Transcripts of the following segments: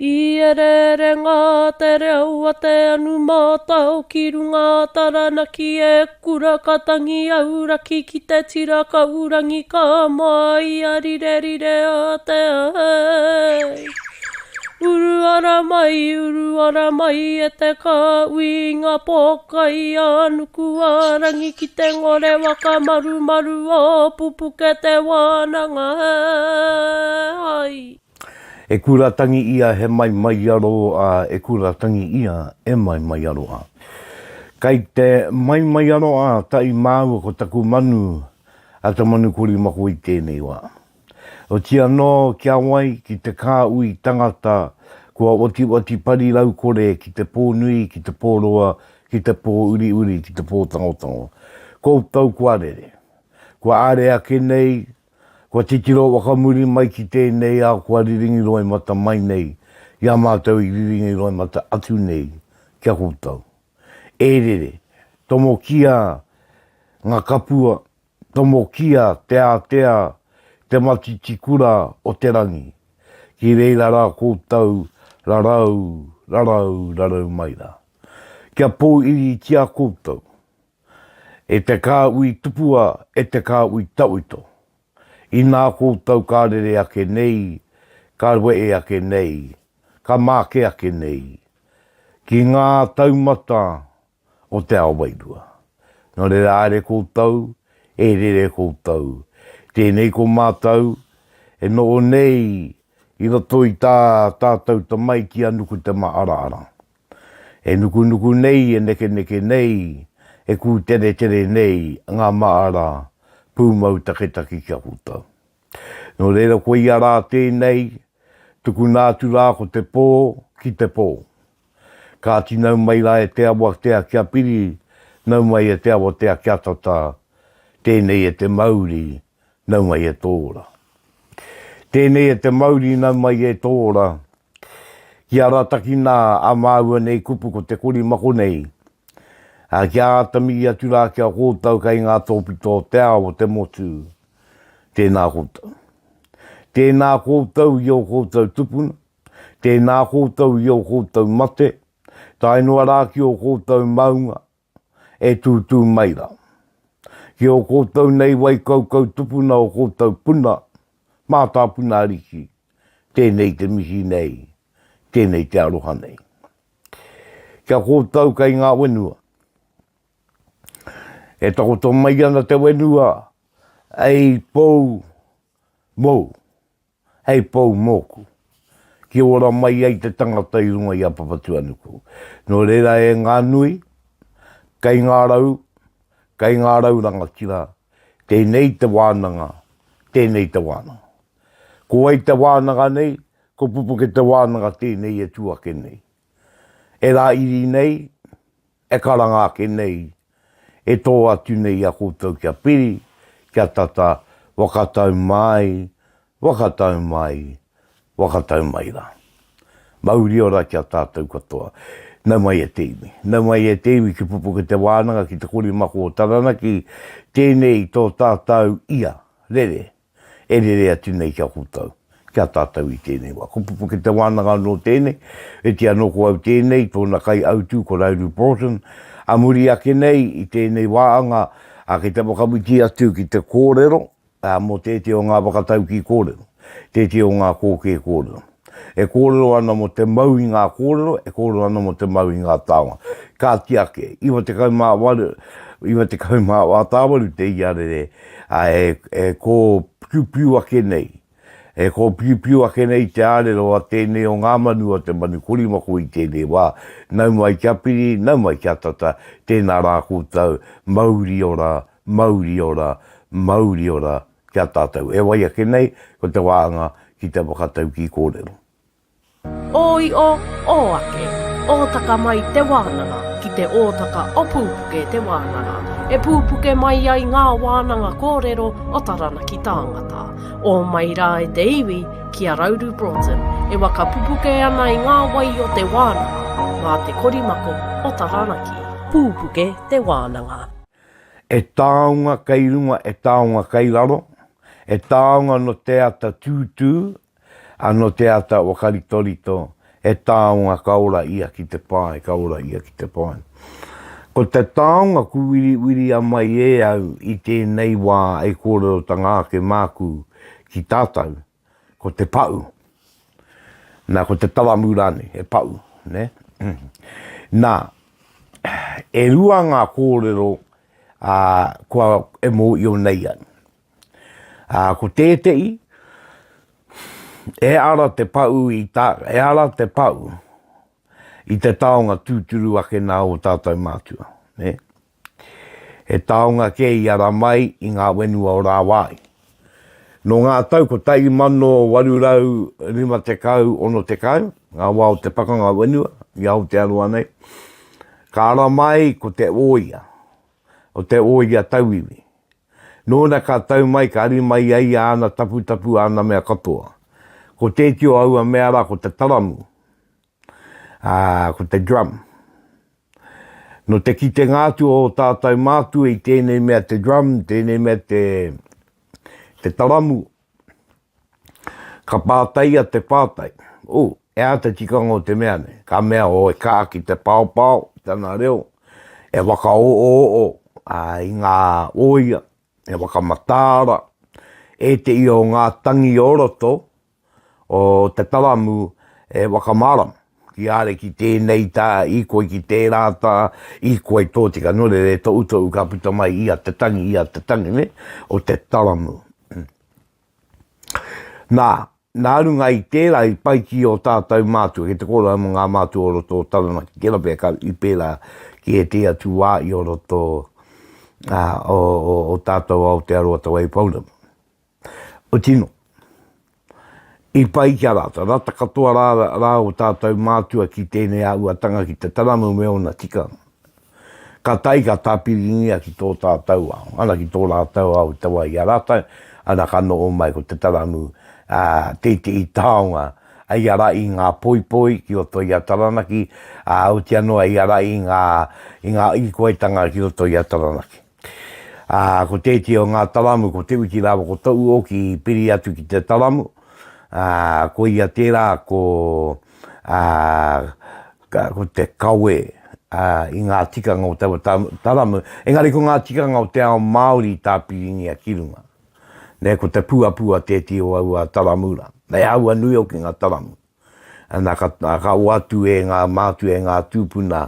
I ereerenga te reo a te anu mātao ki runga a Taranaki e kura ka tangi auraki ki te tira kaurangi ka māia rirerire a te ahei. Uru ara mai, uru ara mai e te kāhui i ngā pōkai a nuku a rangi ki te ngore waka marumaru o Pupuke te wānanga hai. E kura tangi ia he maimaiaro a E kura tangi ia e maimaiaro a. Kai te maimaiaro a taʻi māua ko taku manu a ta manu korimako i tēnei wā. Oti anō ki a wai ki te kāhui tangata kua otioti parirau kore ki te pō nui, ki te pō roa, ki te pō uriuri, ki te pō tangotango. Koutou kua rere. Kua āre ake nei Kua titiro whakamuri mai ki tēnei ao kua riringi roimata mai nei i a mātou i riringi roimata atu nei ki a koutou. E rere, tomokia ngā kapua, tomokia te ātea, te matiti kura o te rangi, ki reira rā koutou rarau, rarau, rarau mai rā. Kia pōiritia koutou. E te kāhui tupua, e te kāhui tawhito, inā koutou ka rere ake nei, ka wehe ake nei, ka māke ake nei, ki ngā taumata o te ao wairua. Nō reira haere koutou, e rere koutou, tēnei ko mātou e noho nei i roto i tā tātou tamaiti a Nukutemaaraara. E nukunuku nei, e nekeneke nei, e kūteretere nei ngā māra pūmau taketake ki a koutou. Nō reira koia rā tēnei, tukuna atu rā ko te pō ki te pō. Kāti nau mai rā e te awatea kia piri, nau mai e te awatea kia tata, tēnei e te mauri, nau mai e tō ora. Tēnei e te mauri nau mai e tō ora, ki aratakina a māua nei kupu ko te korimako nei, ā, kia āta mihi atu rā ki a koutou kei ngā tōpito o te ao o te motu, tēnā koutou. Tēnā koutou i ō koutou tupuna, tēnā koutou i ō koutou mate, tae noa rā ki ō koutou maunga, e tūtū mai rā. Ki ō koutou nei wai kaukau tupuna o koutou puna, mātāpuna ariki, tēnei te mihi nei, tēnei te aroha nei. Kia koutou kei ngā whenua. E takoto mai ana te whenua ei pou mou. hei pou mōku, ki ora mai ai te tangata i runga i a Papatuanuku. Nō reira e ngā nui, kei ngā rau, kei ngā rau rangatira, tēnei te wānanga, tēnei te wānanga. Ko wai te wānanga nei? Ko Pupuke te wānanga tēnei e tū ake nei. E rāiri nei, e karanga ake nei, e tō atu nei i a koutou kia piri, kia tata, whakatau mai, whakatau mai, whakatau mai rā. Mauri ora ki a tātou katoa. Nau mai e te iwi. Nau mai e te iwi ki Pupuke te Wānanga, ki Te Korimako o Taranaki, tēnei tō tātou ia, rere, e rere atu nei ki a koutou, ki a tātou i tēnei wā. Ko Pupuke Te Wānanga anō tēnei, eti anō ko au tēnei, tōna kaiautū ko Rauru Broughton, a muri ake nei i tēnei wāanga, a kei te whakawhiti atu ki te kōrero, ā, mō tētehi o ngā whakataukī kōrero, tētehi o ngā kōkē kōrero. E kōrero ana mō te mau i ngā kōrero, e kōrero ana mō te mau i ngā taonga. Kāti ake, 98, 98 te iarere, ā, e, e kōpiupiu ake nei, e kōpiupiu ake nei te ārero a tēnei o ngā manu a te manu korimako i tēnei wā, nau mai kia piri, nau mai kia tata, tēnā rā koutou, mauri ora, mauri ora, mauri ora ki a tātou. E wai ake nei, ko te wāhanga ki te whakataukī kōrero. Ō io, ō ake, ōtaka mai te wānanga ki te ōtaka o Pūpuke te wānanga, e pūpuke mai ai ngā wānanga kōrero o Taranaki tāngata. Ō mai rā e te iwi ki a Rauru Broughton e waka pupuke ana i ngā wai o te wānanga mā te korimako o Taranaki. Pūpuke te wānanga. E taonga kei runga, e taonga kei raro, e taonga no te ata tūtū, a no te ata wakaritorito, He taonga ka ora ia ki te pae, ka ora ia ki te pae. Ko te taonga ku wiriwiria mai e au i tēnei wā e kōrerotanga ake māku ki tātou, ko te pa'u. Nā, ko te taramu rānei, he pa'u, nē? Nā, e rua ngā kōrero ā, kua e mōio nei au. Ā, ko tētehi, e ara te pa'u i tā, e ara te pa'u i te taonga tūturu ake nā ō tātou mātua, nē? He taonga kē i ara mai i ngā whenua o rāwāhi. Nō ngā tau 1850, 60, ngā wā o te pakanga whenua i Aotearoa nei, ka ara mai ko te ōia, o te ōia tauiwi. Nōna ka tau mai ka ari mai ai āna taputapu āna mea katoa. Ko tēti o aua mea rā ko te taramu, ā, ko te drum. Nō te kitenga atu o ō tātou mātua i tēnei mea te drum, tēnei mea te, te taramu, ka pātaia te pātai, oh, e aha te tikanga o te mea nei? Ka mea, oh, e kaha ki te paopao, tana reo, e whakaoooo ā, i ngā ōia, e whakamataara, ētehi o ngā tangi o roto, o te taramu e whakamārama ki are ki tēnei tā, īkoi ki tērā tā, īkoi tōtika, nō reira e tohutohu ka puta mai ia te tangi, ia te tangi, nē, o te taramu. Nā, nā runga i tērā i pai ki ō tātou mātua, ki te kōrero mō ngā mātua o roto o Taranaki, tērā pea ka i pērā ki ētehi atu wā i o roto ā, o, o, o tātou Aotearoa Te Waipounamu. Otino. I pai ki a rātou. Rata katoa rā, rā o tātou mātua ki tēnei āhuatanga ki te taramu me ōna tikanga. Ka tae ka tāpiringia ki tō tātou ao, ana ki tō rātou ao i te wā i a rātou, ana ka noho mai ko te taramu, ā, tētehi taonga i ara i ngā poipoi ki roto i a Taranaki, ā, otirā noa i ara i ngā, i ngā īkoetanga ki roto i a Taranaki. Ā, ko tētehi o ngā taramu, ko Te Wiki rāua ko Touoki i piri atu ki te taramu, ā, ko ia tērā ko, ā, ko te kawe, ā, i ngā tikanga o taua taramu, engari ko ngā tikanga o te ao Māori i tāpiringia ki runga. Nē, ko te puapua tētehi o aua taramu rā. He āhua nui hoki ngā taramu. Ana ka, ka oatu e ngā mātua, e ngā tūpuna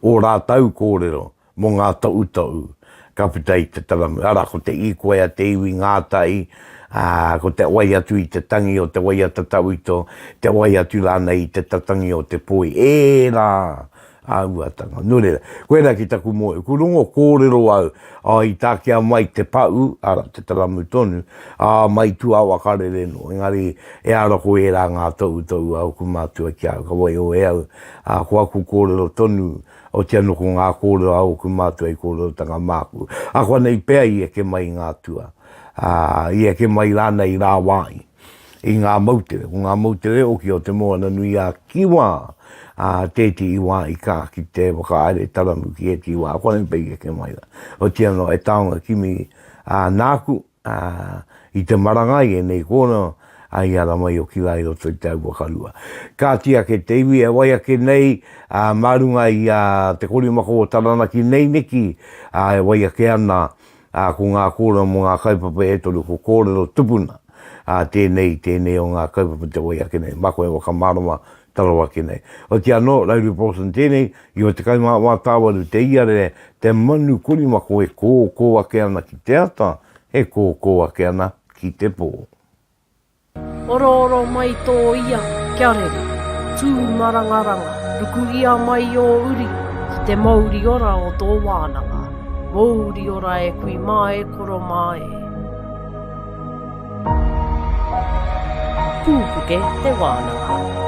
ō rātou kōrero mō ngā tohutohu ka puta i te taramu. Arā, ko te īkoi a te iwi ngātahi, ā, ko te wai atu i te tangi o te waiata tawhito, te wai atu rānei i te tatangi o te poi. Ērā āhuatanga. Nō reira, koirā ki taku mōhio. Ku rongo kōrero au, ā, i takea mai te paʻu, arā, te taramu tonu, ā, mai tuawakarere nō. Engari, e ara ko ērā ngā tohutohu a ōku mātua ki a au, ka waiho e au, ā, ko aku kōrero tonu, otirā nō ko ngā kōrero a ōku mātua i kōrerotanga māku. Akoanei pea i eke mai i ngā atua, ā, i eke mai rānei i rāwāhi. i ngā moutere. Ko ngā moutere hoki o Te Moananui-a-Kiwa, ā, tētehi wā i kā ki te whakahaere taramu ki ētehi wā, kore pea i eke mai rā. Otirā anō, he taonga kimi, ā, nāku, ā, i te marangai ēnei kōrero, ā, i ara mai hoki rā i roto i te au wakarua. Kāti ake te iwi e wai ake nei, ā, mā runga i a Te Korimako o Taranaki nei neki, ā, e wai ake ana, Ā, ko ngā kōrero mō ngā kaupapa e toru, ko kōrero tupuna, ā, tēnei, tēnei o ngā kaupapa te wai ake nei, mā koe whakamārama taro ake nei. Oti anō, Rauru Paulson tēnei, 94 tāwaru te iarere, te manu korimako e kōkō ake ana ki te ata, e kōkō ake ana ki te pō. Orooro mai tō ia, kia rere, tū marangaranga, ruku ia mai ō uri ki te mouri ora o tō wānanga, mouri ora e kui mā e koro mā e. Pūpuke te wānanga.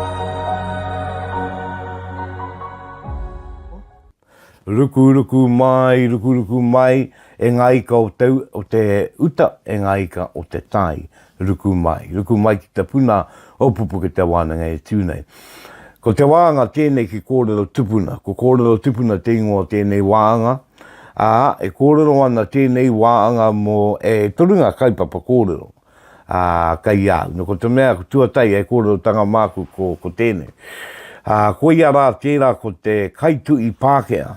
Rukuruku mai, rukuruku mai, e ngā ika o te, o te uta, e ngā ika o te tai, ruku mai. Ruku mai ki te puna o Pupuke te wānanga e tū nei. Ko te wāanga tēnei ki Kōrero Tupuna. Ko Kōrero Tupuna te ingoa o tēnei wāanga, ā, e kōrero ana tēnei wāanga mō, e toru ngā kaupapa kōrero. ā, kei a au. Nō ko te mea tuatahi hei kōrerotanga māku ko, ko tēnei. Ā, koia rā tērā ko te kaituhi Pākehā.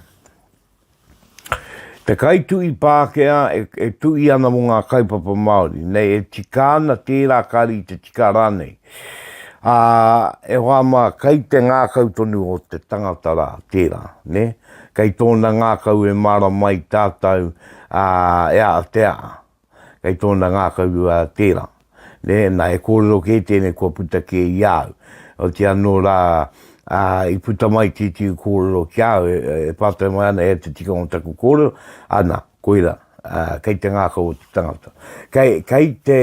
Te kaituhi Pākehā e, e tuhi ana mō ngā kaupapa Māori, nei e tika ana tērā kāre i te tika rānei. Ā, e hoa mā, kei te ngākau tonu o te tangata rā tērā, nē? Kei tōna ngākau e mārama ai tātou, ā, e a te a. Kei tōna ngākau rua tērā. Nē, nā, he kōrero kē tēnei kua puta kē i a au. Oti anō rā, ā, i puta mai tētehi kōrero ki a au, e, e pātai mai ana e te tikanga o taku kōrero, ana, koirā, ā, kei te ngākau o te tangata. Kei, kei te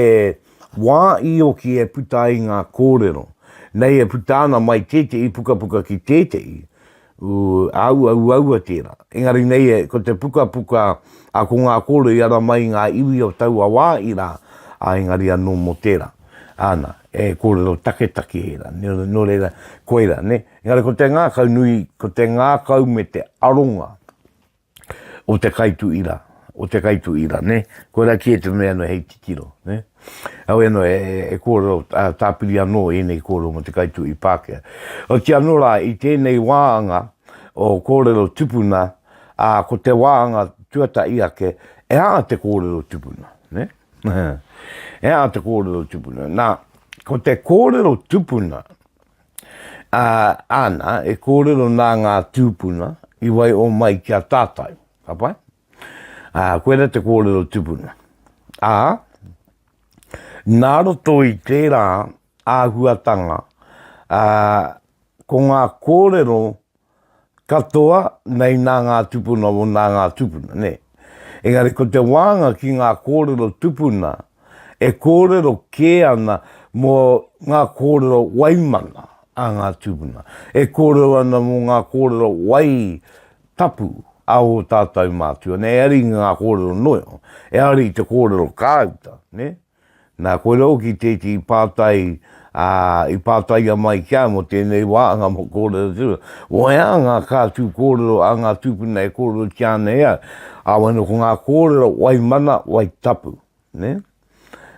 wā i oki e puta ai ngā kōrero, nei e puta ana mai tētehi pukapuka ki tētehi, U, āua uaua tērā. Engari nei e, ko te pukapuka a ko ngā kōrero i ara mai i ngā iwi o taua wā i rā, ā, engari anō mō tērā. Āna, e kōrero taketake ērā. Nō reira, koirā, nē. Engari ko te ngākau nui, ko te ngākau me te aronga o te kaituhi rā, o te kaituhi rā, nē. Koirā kē te mea anō hei titiro, nē. Heoi anō, e, e kōrero tāpiri anō ēnei kōrero mō te kaituhi Pākehā. Oti anō rā, i tēnei wāanga o kōrero tupuna, ā, ko te wāanga tuatahi ake, e aha te kōrero tupuna, nē? E aha te kōrero tupuna? Nā, ko te kōrero tupuna, Ā, āna, e kōrero nā ngā tūpuna i waiho mai ki a tātou. Ka pai? Ā, koirā te kōrero tupuna. Ā, nā roto i tērā āhuatanga, ā, ko ngā kōrero Katoa nei nā ngā tupuna o nā ngā tupuna, nē. Engari ko te wānga ki ngā kōrero tupuna e kōrero kē ana mō ngā kōrero waimana a ngā tupuna, e kōrero ana mō ngā kōrero wai tapu a ō tātou mātua, nē, ehara i ngā kōrero noio, ehara i te kōrero kāuta, nē. Nā, koirā hoki tētehi pātai, ā, i pātaia mai ki a au mō tēnei wāhanga mō Kōrero Tūroro. Wai ā ngā kātū kōrero a ngā tūpuna e kōrerotia ana e au? Ā, wai nō ko ngā kōrero wai mana, wai tapu, nē?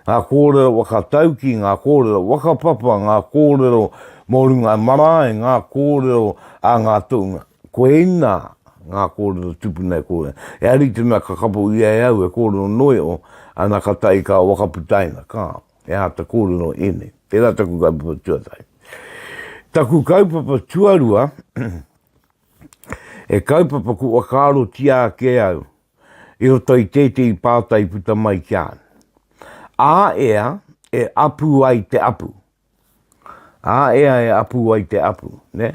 Ngā kōrero whakatauki, ngā kōrero whakapapa, ngā kōrero mō runga marae, ngā kōrero a ngā tohunga. Koinā ngā kōrero tupuna e kōrero. Ehara i te mea ka kapo ia e au e kōrero noio, ana ka tae ka whakaputaina, ka, he āta kōrero ēnei. Tērā taku kaupapa tuatahi. Taku kaupapa tuarua, he kaupapa ku whakaarotia ake au i roto i tētehi pātai puta mai ki a au. A ea e apu ai te apu. Ā, ea e apu ai te apu, nē?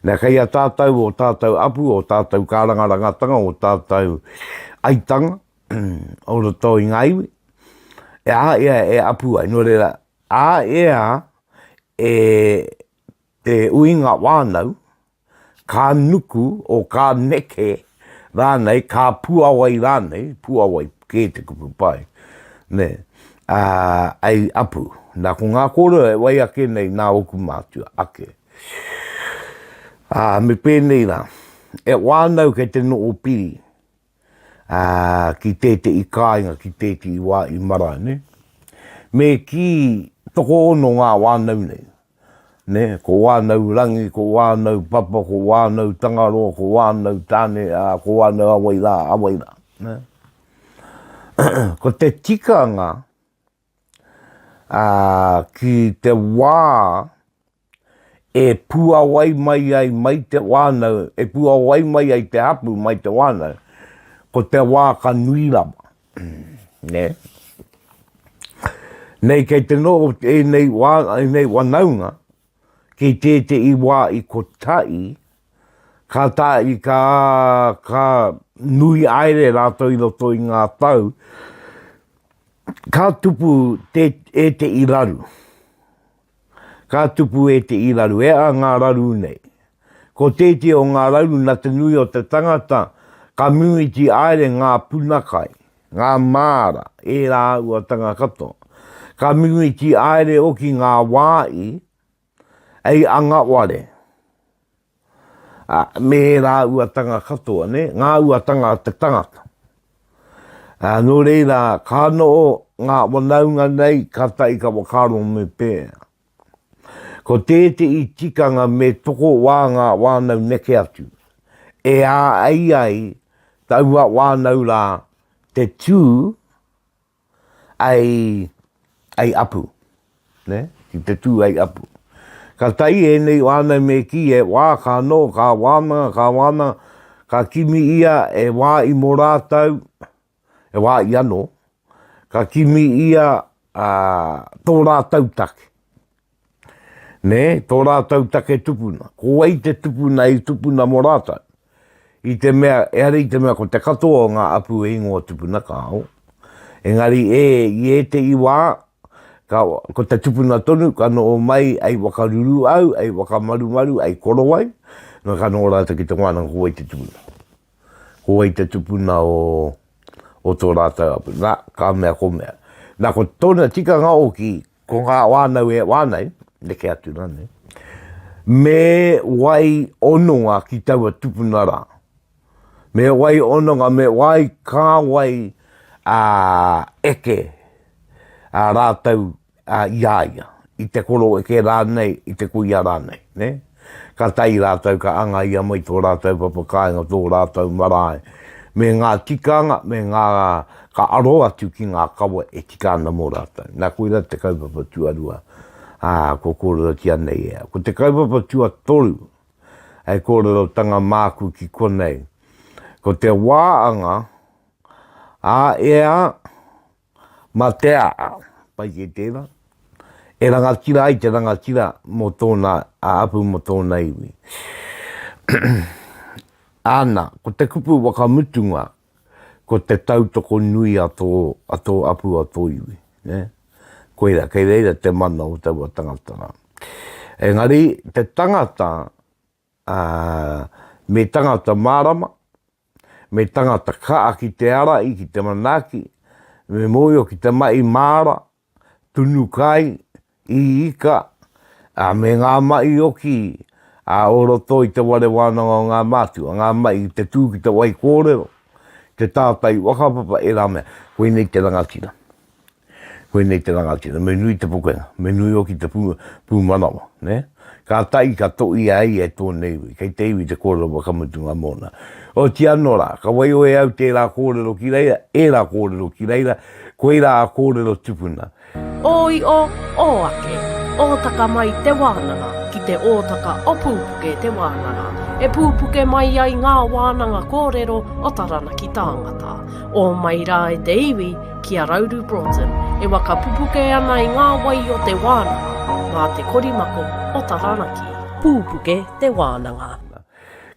Nā, kei a tātou ō tātou apu, ō tātou kārangarangatanga, ō tātou aitanga o roto i ngā iwi, e ā ea e apu ai. Nō reira, ā ea e te uinga whānau, Ka nuku, o ka neke rānei, ka puawai rānei, puawai kē te kupu pai, nē, ā, ei apu. Nā, ko ngā kōrero e wai ake nei nā ōku mātua ake. Ā, me pēnei rā, e whānau kei te noho piri, ā, ki tētehi kāinga, ki tētehi wā i marae, nē. Me kī tokoono ngā whānau nei, nē, ko whānau Rangi, ko whānau Papa, ko whānau Tangaroa, ko whānau Tāne, ā, ko whānau a wai rā, a wai rā, nē. Ko te tikanga, ā, ki te wā e puawai mai ai mai te whānau, e puawai mai ai te hapū mai te whānau, ko te wā ka nui rawa. Nē? Nei kei te noho ēnei wā, ēnei wanaunga, ki tētehi wā i kotahi, ka tae, ka, ka nui aere rātou i roto i ngā tau, ka tupu te, ētehi raru. Ka tupu ētehi raru. E aha ngā raru nei? Ko tētehi o ngā raru nā te nui o te tangata, ka mimiti haere ngā puna kai, ngā māra, ērā āhuatanga katoa. Ka mimiti haere hoki ngā wā i, ei angaware. Ā, me ērā āhuatanga katoa, nē, ngā āhuatanga a te tangata. Ā, nō reira, ka noho ngā whanaunga nei, kātahi ka whakaaro me pēhea. Ko tētehi tikanga me tokowā ngā whānau neke atu, e āei ai taua whānau rā te tū ai, ai apu, ne? Ki te tū ai apu. Ka tai ēnei whānau me kī e wā ka noho, ka wānanga, ka wānanga, ka kimi ia e wā i mō rātou, e wā i anō, ka kimi ia ā, tō rātou take. Nē, tō rātou take tupuna. Ko wai te tupuna i tupuna mō rātou? I te mea, ehara i te mea ko te katoa o ngā apu e ingoa tupuna kāo. Engari e, i ētehi wā, ka, ko te tupuna tonu ka noho mai ei whakaruru au, ei whakamarumaru, ei korowai, nō ka noho rātou ki te wānanga ko wai te tupuna. Ko wai te tupuna o, o tō rātou apu. Nā, ka mea ko mea. Nā, ko tōna tikanga oki, ko ngā wānau e wānau, neke atu rānei, me wai hononga ki taua tupuna rā. Me wai hononga, me wai kāwai a eke a rātou ā, i a ia, i te koroeke rānei, i te kuia rānei, nē? Ka tae rātou, ka anga ia mai tō rātou papa kāinga, tō rātou marae, me ngā tikanga, me ngā, ka aro atu ki ngā kawa e tika ana mō rātou. Nā, koirā te kaupapa tuarua, ā, kua kōrerotia nei e au. Ko te kaupapa tuatoru, hei kōrerotanga māku ki konei, ko te wā anga, ā, ea, Ma te aa, pai kē tērā, e rangatira ai te rangatira mō tōna apu mō tōna iwi. Āna, ko te kupu whakamutunga, ko te tautoko nui a tō, a tō apu, a tō iwi. Ne? Koira, kei reira te mana o taua tangata rā. Engari, te tangata, ā, me tangata mārama, me tangata kaha ki te ārai, ki te manaaki, me mōhio ki te mahi māra, tunu kai, i ika, ā, me ngā mahi hoki ā, o roto i te whare wānanga o ngā mātua, ngā mahi te tū ki te wai kōrero, te tātai whakapapa, ērā mea. Koinei te rangatira. Koinei te rangatira, me nui te pukenga, me nui hoki te pū, pūmanawa, nē? Kātahi ka toia ai e tōna iwi, kei te iwi te kōrero whakamutunga mōna. Oti anō rā, ka waiho e au tērā kōrero ki reira, ērā kōrero ki reira, koirā a kōrero tupuna. Ō io, ō ake, ōtaka mai te wānanga ki te ōtaka o Pūpuke te wānanga, e pūpuke mai ai ngā wānanga kōrero o Taranaki tāngata. Ō mai rā e te iwi, ki a Rauru Broughton, e waka pupuke ana i ngā wai o te wānanga, mā te korimako o Taranaki. Pūpuke te wānanga.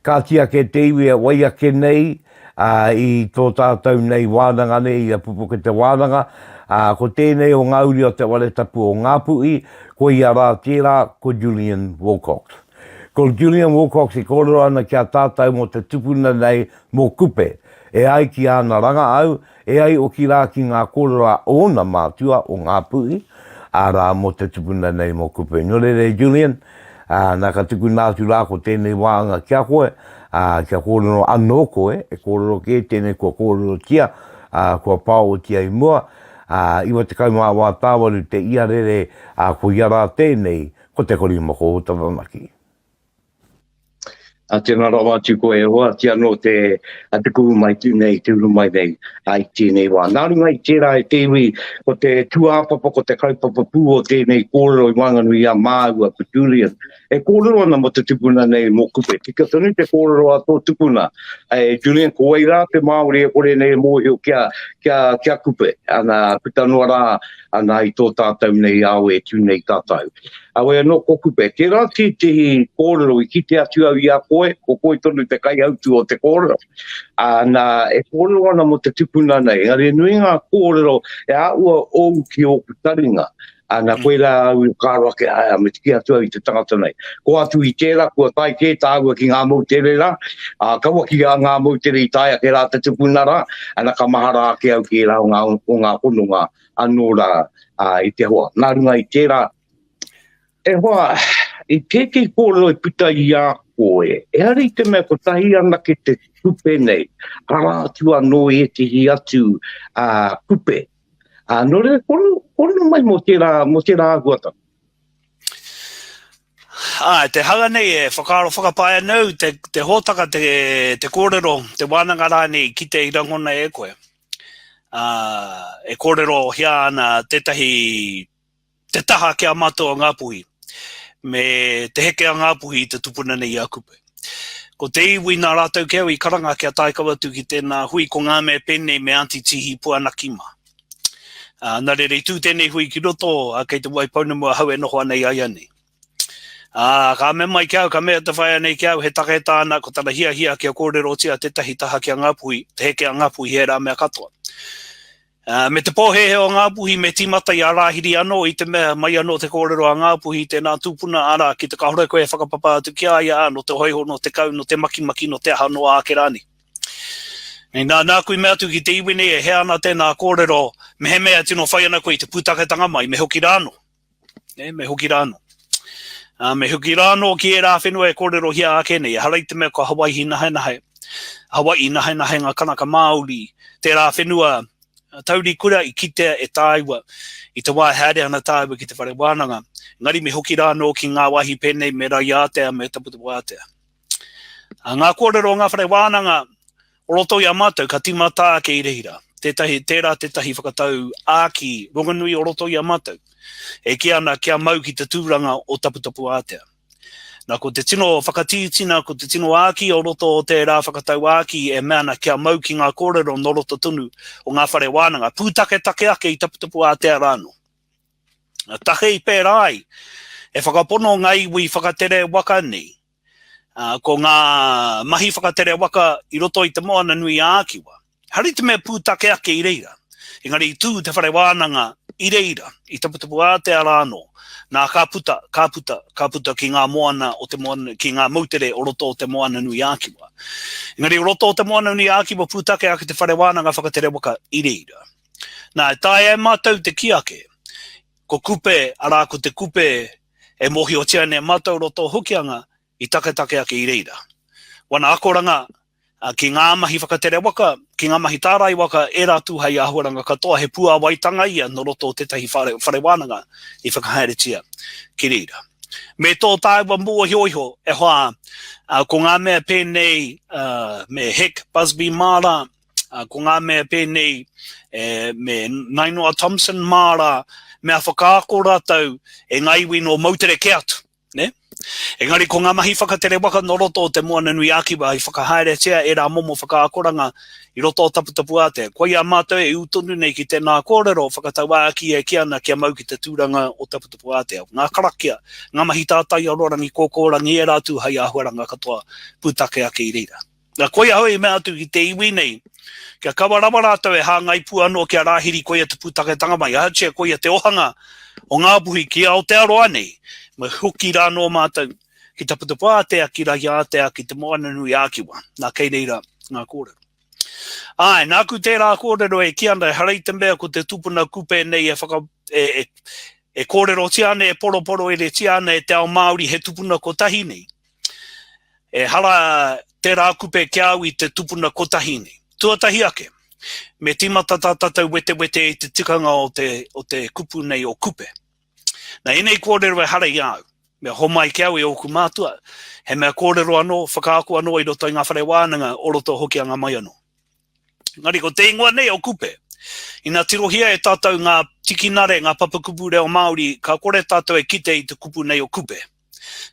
Kāti ake te iwi e wai ake nei i tō tātou nei wānanga nei, i a Pupuke te wānanga, ā, ko tēnei o ngā uri o te whare tapu o Ngāpuhi, koia rā tērā, ko Julian Wilcox. Ko Julian Wilcox e kōrero ana ki a tātou mō te tupuna nei, mō Kupe. E ai ki āna rangahau, E ai oki rā ki ngā kōrero a ōna mātua o Ngāpuhi, arā, mō te tupuna nei mō Kupe. Nō reira e Julian, ā, nā ka tukuna atu rā ko tēnei wāhanga ki a koe, ā, kia kōrero anō koe, e kōrero kē tēnei kua kōrerotia, ā, kua pāotia i mua, ā, 94 tāwaru te iarere, ā, koia rā tēnei, ko Te Korimako o Taranaki. A tēnā rawa atu koe e hoa, ti anō te, a te kuhu mai tu nei, te uru mai nei, a i tēnei wā. Nā runga i tērā e te iwi, ko te tūāpapa, ko te kaupapa pū o tēnei kōrero i waenganui i a māua, ko Julian, e kōrero ana mō te tupuna nei, mō Kupe. Tika tonu te kōrero a tō tupuna. E, Julian, ko wai rā te Māori e kore nei e mōhio ki a, ki a, ki a Kupe? Ana, puta noa rā, ana i tō tātou nei ao e tū nei tātou. Heoi anō ko Kupe, tērā tētehi kōrero i kite atu au i a koe, ko koe tonu te kaihautū o te kōrero. Ā, nā, e kōrero ana mō te tupuna nei, engari he nui ngā kōrero e āhua ōu ki ōku taringa. Ā, nā, koirā au i whakaaro ake, ā, me tiki atu au i te tangata nei. Ko atu i tērā, kua tae kē tāua ki ngā moutere rā, ā, kaua ki ngā moutere i tae ake rā te tupuna rā, ana ka mahara ake au ki ērā o ngā, o ngā hononga anō rā ā, i te hoa. Nā runga i tērā, e hoa, i tētehi kōrero i puta i a koe, ehara i te mea kotahi anake te kupe nei, arā atu anō ētehi atu ā, kupe. Ā, nō reira, kōrero, kōrero mai mō tērā, mō tērā āhuatanga. Āe, te hanga nei e whakaaro whakapae ana au te, te hōtaka, te, te kōrero, te wānanga rānei i kite i rangona e koe. Ā, e kōrerohia ana tētahi, te taha ki a mātou a Ngāpuhi, me te heke a Ngāpuhi i te tupuna nei i a Kupe. Ko te iwi nā rātou ki au i karanga kia tae kau atu ki tēnā hui ko ngā mea pēnei me Aunty Tihi Puanaki mā. Ā, nā reira i tū tēnei hui ki roto, ā, kei Te Waipounamu ahau e noho ana i a ia nei. Ā, ka mea mai ki au, ka mea te whaea nei ki au, he take tāna, ko tana hiahia kia kōrerotia tētahi taha ki a Ngāpuhi, te heke a Ngāpuhi ērā mea katoa. Ā, me te pōhēhē o Ngāpuhi me tīmata i a Rāhiri anō i te mea mai anō te kōrero a Ngāpuhi tēnā tūpuna, arā, ki te kāore koe e whakapapa atu ki a ia, ā, nō te hōiho, nō te kau, nō te makimaki, nō te aha noa ake rānei. Nei, nā, nāku i mea atu ki te iwi nei e hea ana tēnā kōrero, mehemea e tino whai ana koe i te pūtaketanga mai, me hoki rā anō. Nē, me hoki rā anō. Ā, me hoki rā anō ki ērā whenua e kōrerohia ake nei, ehara i te mea ko Hawai'i nahenahe, Hawai'i nahenahe ngā kanaka Māori, tērā whenua taurikura i kitea e tāua i te wā e haere ana tāua ki te whare wānanga. Engari me hoki rā anō ki ngā wāhi pēnei me Raiātea, me Taputapuātea. A ngā kōrero o ngā whare wānanga o roto i a mātou ka tīmata ake i reira. Tētahi, tērā tētahi whakatau āki rongonui o roto i a mātou e kī ana kia mau ki te tūranga o Taputapu Ātea. Nā, ko te tino whakatītina, ko te tino āki o roto o tērā whakatau āki e mea ana kia mau ki ngā kōrero nō roto tonu o ngā whare wānanga, pūtaketake ake i Taputapu Ātea rānō. Take i pērā ai, e whakapono ngā iwi whakatere waka nei, ko ngā mahi whakatere waka i roto i te Moana nui ā-Kiwa. Ehara i te mea pūtake ake i reira, engari i tū te whare wānanga i reira, i Taputapuātea rā anō, nā ka puta, ka puta, ka puta ki ngā moana o te moana, ki ngā moutere o roto o te Moana nui ā-Kiwa. Engari o roto o te Moana nui ā-Kiwa pūtake ake te whare wānanga whakatere waka i reira. Nā, e taea e mātou te kī ake, ko Kupe, arā ko te Kupe e mōhiotia nei e mātou roto o Hokianga i taketake ake i reira. Wana akoranga ki ngā mahi whakatere waka, ki ngā mahi tārai waka, ērā tū hei āhuaranga katoa, he puāwaitanga ia nō roto o tētahi whare, whare wānanga i whakahaeretia ki reira. Me tō tāua mōhioiho, e hoa, ko ngā mea pēnei me Hek Busby mā rā, ko ngā mea pēnei e, me Nainoa Thompson mā rā, mea whakaako rātou e ngā iwi nō moutere kē atu. Ne? Engari ko ngā mahi whakatere waka nō roto o Te Moananui-a-Kiwa i whakahaeretia ērā momo whakaakoranga i roto o Taputapuātea. Koia mātou e ū tonu nei ki tēnā kōrero whakatauākī e kī ana kia mau ki te tūranga o Taputapuātea. Ngā karakia, ngā mahi tātai arorangi, kōkōrangi, ērā tū hai āhuaranga katoa pūtake ake i reira. Na, koia ahau i mea atu ki te iwi nei, kia kawa rawa rātou e hāngai pū anō ki a Rāhiri koia te pūtaketanga mai, ahatia koia te ohanga o Ngāpuhi ki Aotearoa nei, me hoki rā nō mātou ki Taputapuātea, ki Rahiātea, ki Te Moananui-ā-Kiwa. Nā, kei reira ngā kōrero. Āe, nāku tērā kōrero e kī ana, ehara i te mea ko te tupuna kupe nei e whaka, e, e, e kōrerotia ana, e poroporoeretia ana e te ao Māori he tupuna kotahi nei. Ehara tērā kupe ki a au i te tupuna kotahi nei. Tuatahi ake, me tīmata tā tātou wetewete i te tikanga o te, o te kupu nei o kupe. Nā ēnei kōrero ehara i a au, mea homai ki au e ōku mātua, he mea kōrero anō, whakaako anō i roto i ngā whare wānanga o roto Hokianga mai anō. Engari ko te ingoa nei o Kupe, ina tirohia e tātou ngā tikinare, ngā papakupu reo Māori, ka kore tātou e kite i te kupu nei o Kupe.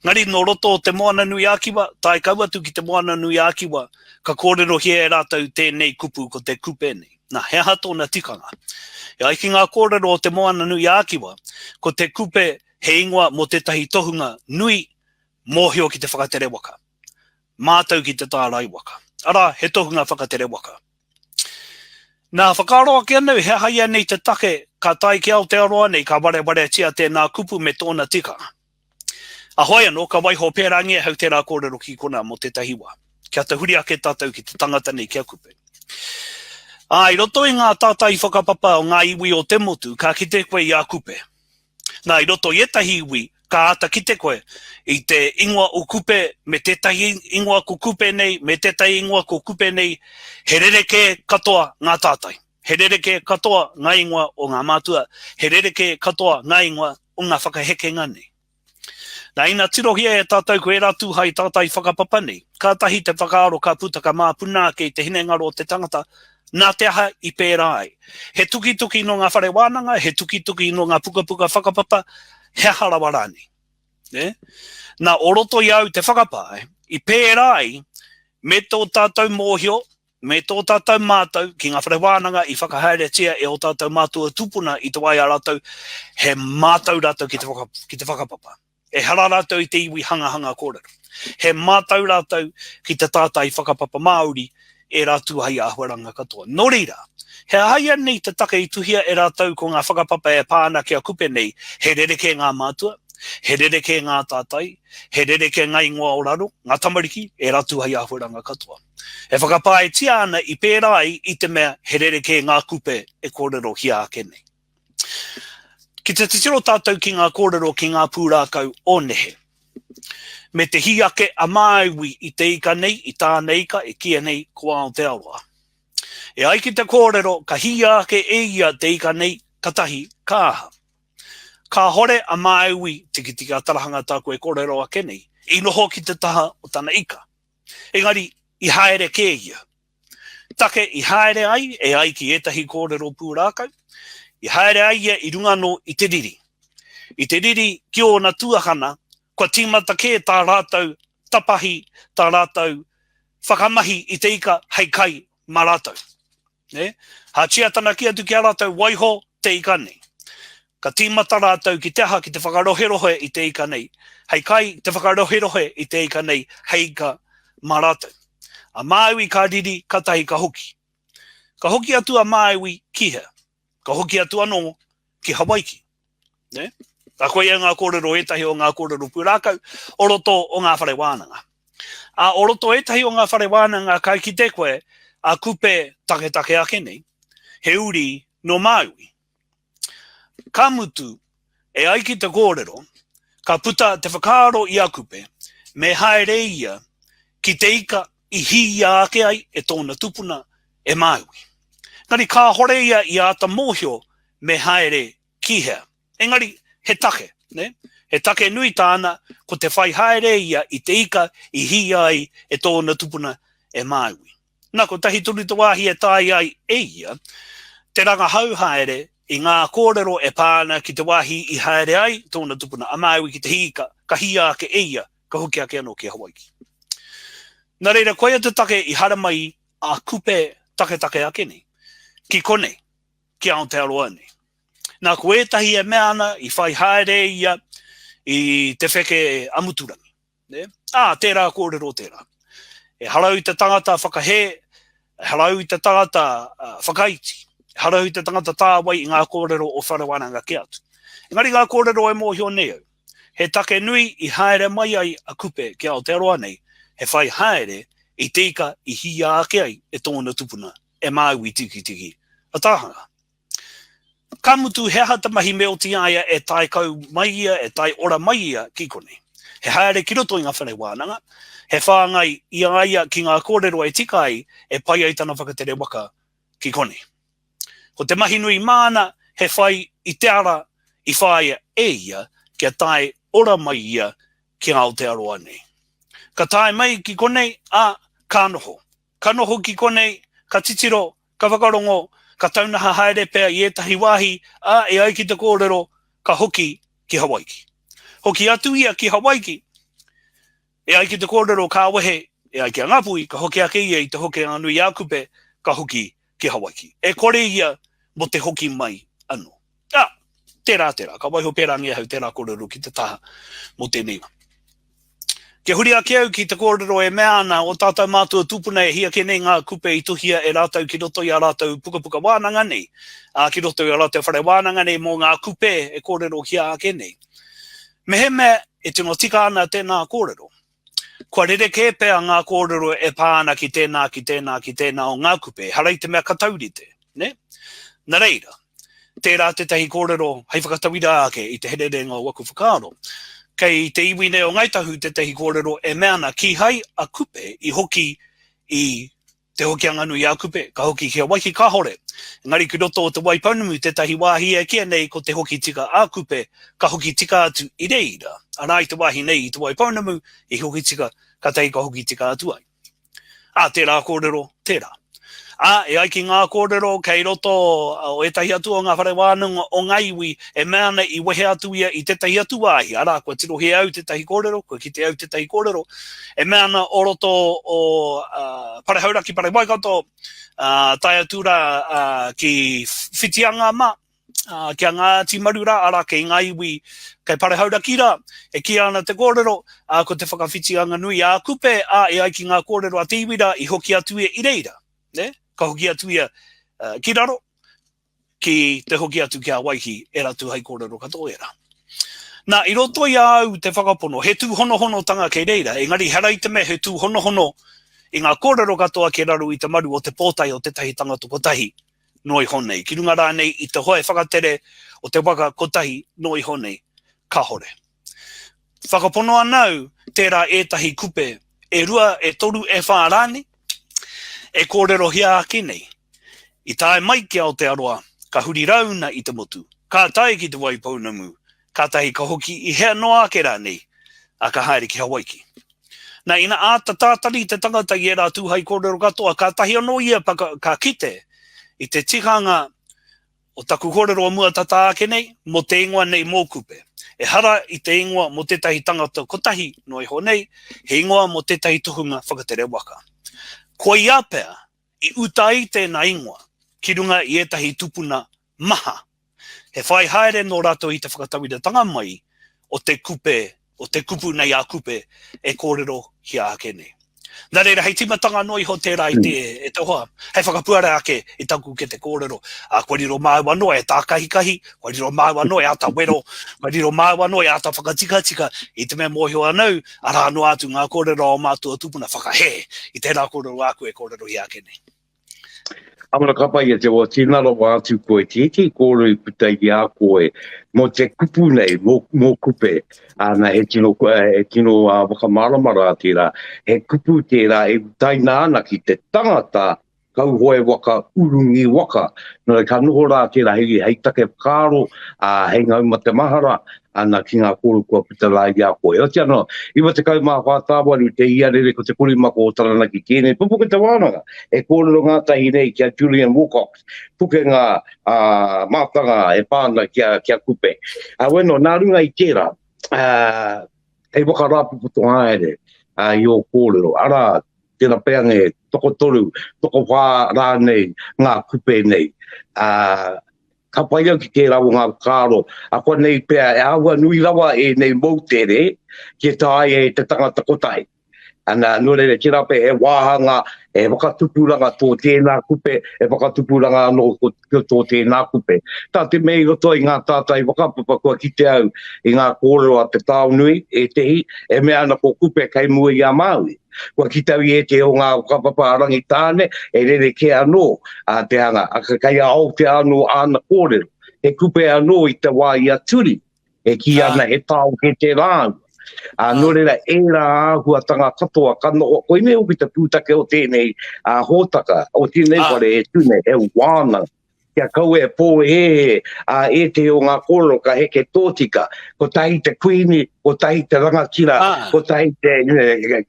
Engari nō roto o Te Moananui-a-Kiwa, tae kau atu ki Te Moananui-a-Kiwa, ka kōrerohia e rātou tēnei kupu ko te kupe nei. Nā, he aha tōna tikanga? E ai ki ngā kōrero o Te Moananui-a-Kiwa, ko te kupe he ingoa mō tētahi tohunga nui mōhio ki te whakatere waka, mātau ki te tārai waka. Arā, he tohunga whakatere waka. Nā, whakaaro ake ana au he aha ianei te take ka tae ki Aotearoa nei ka warewaretia tēnā kupu me tōna tikanga. A hoi anō, ka waiho pērāngia ahau tērā kōrero ki konā mō tētahi wā, kia tahuri ake tātou ki te tangata nei ki a Kupe. Ā, i roto i ngā tātai whakapapa o ngā iwi o te motu, ka kite koe i a Kupe. Nā, i roto i ētahi iwi, ka āta kite koe i te ingoa o Kupe me tētahi ingoa ko Kupe nei, me tētahi ingoa ko Kupe nei, he rerekē katoa ngā tātai. He rerekē katoa ngā ingoa o ngā mātua, he rerekē katoa ngā ingoa o ngā whakahekenga nei. Nā, ina tirohia e tātou ko ērā tū hai tātai whakapapa nei, kātahi te whakaaro ka puta ka māpuna ake i te hinengaro o te tangata, nā te aha i pērā ai? He tukituki nō ngā whare wānanga, he tukituki nō ngā pukapuka whakapapa, he aha rawa rānei? Nē? Nā, o roto i a au te whakapae, i pērā ai me tō tātou mōhio, me tō tātou mātau ki ngā whare wānanga i whakahaeretia e ō tātou mātua tūpuna i te wā i a rātou, he mātau rātou ki te, whaka, ki te whakapapa. Ehara rātou i te iwi hangahanga kōrero. He mātau rātou ki te tātai whakapapa Māori, ērā tū hai āhuaranga katoa. Nō reira, he aha ianei te take i tuhia e rātou ko ngā whakapapa e pā ana ki a Kupe nei, he rerekē ngā mātua, he rerekē ngā tātai, he rerekē ngā ingoa o raro, ngā tamariki, ērā tū hai āhuaranga katoa. E whakapaetia ana i pērā ai i te mea he rerekē ngā kupe e kōrerohia ake nei. Ki te titiro tātou ki ngā kōrero ki ngā pūrākau o nehe, me te hī ake a Māui i te ika nei, i tāna ika e kīia nei ko Aotearoa. E ai ki te kōrero ka hīia ake e ia te ika nei, katahi ka aha? Kāhore a Māui, Tikitiki a Tarahanga tāku e kōrero ake nei, i noho ki te taha o tana ika. Engari, i haere kē ia. Take i haere ai, e ai ki ētahi kōrero pūrākau, i haere ai ia i runga anō i te riri. I te riri ki ōna tuakana, kua tīmata kē tā rātou tapahi, tā rātou whakamahi i te ika hei kai mā rātou. Nē? Hātia tana kī atu ki a rātou, Waiho te ika nei. Ka tīmata rātou ki te aha, ki te whakaroherohe i te ika nei. Hei kai, te whakaroherohe i te ika nei, hei ika mā rātou. A Māui ka riri, katahi ka hoki. Ka hoki atu a Māui ki hea? Ka hoki atu anō ki Hawaiki. Nē? Ka koia ngā kōrero ētahi o ngā kōrero pūrākau o roto o ngā whare wānanga. Ā, o roto ētahi o ngā whare wānanga ka kite koe a Kupe taketake ake nei, he uri nō Māui. Ka mutu, e ai ki te kōrero, ka puta te whakaaro i a Kupe, me haere ia ki te ika i hīia ake ai e tōna tupuna, e Māui. Engari kāhore ia i āta mōhio me haere ki hea. Engari, he take, nē? He take nui tāna, ko te whai haere ia i te ika i hīia ai e tōna tupuna, e Māui. Nā, kotahi tonu te wāhi e taea ai e ia te rangahau haere i ngā kōrero e pā ana ki te wāhi i haere ai tōna tupuna a Māui ki te hī ika, ka hīia ake e ia, ka hoki ake anō ki Hawaiki. Nā reira, koia te take i haramai a Kupe taketake ake nei, ki konei, ki Aotearoa nei. Nā, ko ētahi e mea ana i whai haere ia i te wheke a Muturangi. Nē? Ā, tērā kōrero tērā. Ehara au i te tangata whakahē, ehara au i te tangata whakaiti, ehara au i te tangata tāwai i ngā kōrero o Whare Wānanga kē atu. Engari ngā kōrero e mōhio nei au, he take nui i haere mai ai a Kupe ki Aotearoa nei, he whai haere i te ika i hīia ake ai e tōna tupuna, e Māui Tikitiki a Tāhanga. Ka mutu he aha te mahi me oti a ia e tae kau mai ia, e tae ora mai ia ki konei. He haere ki roto i ngā whare wānanga, he whāngai i a ia ki ngā kōrero e tika ai, e pai ai tana whakatere waka ki konei. Ko te mahi nui māna he whai i te ara i whāia e ia kia tae ora mai ia ki Aotearoa nei. Ka tae mai ki konei, ā, ka noho. Ka noho ki konei, ka titiro, ka whakarongo, ka taunaha haere pea i ētahi wāhi, ā, e ai ki te kōrero, ka hoki ki Hawaiki. Hoki atu ia ki Hawaiki, e ai ki te kōrero ka wehe, e ai ki a Ngāpuhi, ka hoki ake ia i Te Hokianga-nui-ā-Kupe, ka hoki ki Hawaiki. E kore ia mō te hoki mai anō. Ā, tērā, tērā, ka waiho pērāngia ahau tērā kōrero ki te taha mō tēnei wā. Kia huri ake au ki te kōrero e mea ana ō tātou mātua tūpuna e hia kē nei ngā kupe i tuhia e rātou ki roto i ā rātou pukapuka wānanga nei, ā, ki roto i ā rātou whare wānanga nei mō ngā kupe e kōrerohia ake nei. Mehemea e tino tika ana tēnā kōrero, kua rerekē pea ngā kōrero e pā ana ki tēnā, ki tēnā, ki tēnā o ngā kupe, ehara i te mea ka taurite, nē? Nā reira, tērā tētahi kōrero hei whakatauira ake i te hererenga o aku whakaaro. Kei te iwi nei o Ngāi Tahu tētahi kōrero e mea ana kīhai a Kupe i hoki i Te Hokianga-nui-a-Kupe, ka hoki ki Hawaiki, kāhore. Engari ki roto o Te Waipounamu tētahi wāhi e kīia nei ko Te Hokitika a Kupe, ka hoki tika atu i reira. Arā i te wāhi nei i Te Waipounamu i hoki tika, kātahi ka hoki tika atu ai. Ā, tērā kōrero, tērā. Ā, e ai ki ngā kōrero kei roto o ētahi atu o ngā whare wānanga o ngā iwi e mea ana i wehe atu ia i tētahi atu wāhi, arā, kua tirohia au tētahi kōrero, kua kite au tētahi kōrero, e mea ana o roto o Pare Hauraki, Pare Waikato, ā, tae atu rā ki Whitianga mā, ā, ki a Ngāti Maru rā, arā, kei ngā iwi kei Pare Hauraki rā, e kīia ana te kōrero, ā, ko te whakawhitianga nui a Kupe, ā, e ai ki ngā kōrero a te iwi rā, i hoki atu ia i reira, nē, ka hoki atu ia ki raro, ki te hoki atu ki a Waihi, e ratu hai kōrero katoa ērā. Nā, i roto i a au te whakapono, he tūhonohonotanga kei reira, engari ehara i te mea he tūhonohono i ngā kōrero katoa kei raro i te maru o te pōtae o tētahi tangata kotahi, noa iho nei, ki runga rānei i te hoe whakatere o te waka kotahi noa iho nei, kahore. Whakapono ana au tērā ētahi kupe e rua, e toru, e whā rānei, e kōrerohia ake nei. I tae mai ki Aotearoa, ka huri rauna i te motu, ka tae ki Te Waipounamu, kātahi ka hoki i hea noa ake rānei, ā, ka haere ki Hawaiki. Nā, ina āta tātari te tangata i ērā tūhai kōrero katoa, kātahi anō ia ka kite i te tikanga o taku kōrero o mua tata ake nei, mō te ingoa nei mō Kupe. Ehara i te ingoa mō tētahi tangata kotahi noa iho nei, he ingoa mō tētahi tohunga whakatere waka. Koia pea i uta ai tēnā ingoa ki runga i ētahi tupuna maha. He whai haere nō rātou i te whakatauiratanga mai o te kupe, o te kupu nei a Kupe e kōrerohia ake nei. Nā reira, hei tīmatanga noa iho tērā i te, e te hoa, hei whakapuare ake i taku kete kōrero, ā, kua riro māu anō e tākahikahi, kua riro māu anō e āta wero, kua riro māu anō e āta whakatikatika i te mea mōhio ana au, arā noa atu ngā kōrero a ō mātua tūpuna whakahē i tērā kōrero āku e kōrerohia ake nei. Amara ka pai e te wā tīna rawa atu koe tētehi kōrero i puta i a koe mō te kupu nei, mō, mō kupe. Ana, he tino, he tino uh, whakamārama rā tērā. He kupu tērā e utaina ana ki te tangata kauhoe waka, urungi waka. Nō reira, ka noho rā tērā hei, hei take whakaaro, ā, hei ngau matemahara, ana ki ngā kōrero kua puta rā i a koe. Oti anō, 94 tāwaru te iarere ko te korimako o Taranaki tēnei pupuke te wānanga e kōrero ngātahi nei ki a Julian Wilcox, pukenga ā, mātanga e pā ana ki a, ki a Kupe. Ā, bueno, nā runga i tērā, ā, hei whakarāpopoto haere ā, i ō kōrero, arā, tērā pea nge tokotoru, tokowhā rānei ngā kupe nei. Ā, ka pai au ki tērā o ngā whakaaro, akoa nei pea e āhua nui rawa ēnei moutere kia taea e te tangata kotahi. Ana, nō reira, tērā pea he wāhanga, he whakatupuranga tō tēnā kupe, he whakatupuranga anō tō tēnā kupe. Tā te mea i roto i ngā tātai whakapapa kua kite au i ngā kōrero a Te Taonui, ētehi, e mea ana ko Kupe kei mua i a Māui. Kua kite au i ētehi o ngā whakapapa a Rangitāne e rerekē anō a te hanga, a kei a Aotea anō āna kōrero. He kupe anō i te wā i a Turi, e kī ana he taoke te rāua. Ā, nō reira, ērā āhuatanga katoa ka noho, koinei hoki te pūtake o tēnei ā, hōtaka, o tēnei whare e tū nei, he wānanga. Kia kaua e pōhēhē ā ētehi o ngā kōrero ka heke tōtika, kotahi te kuini, kotahi te rangatira, kotahi te,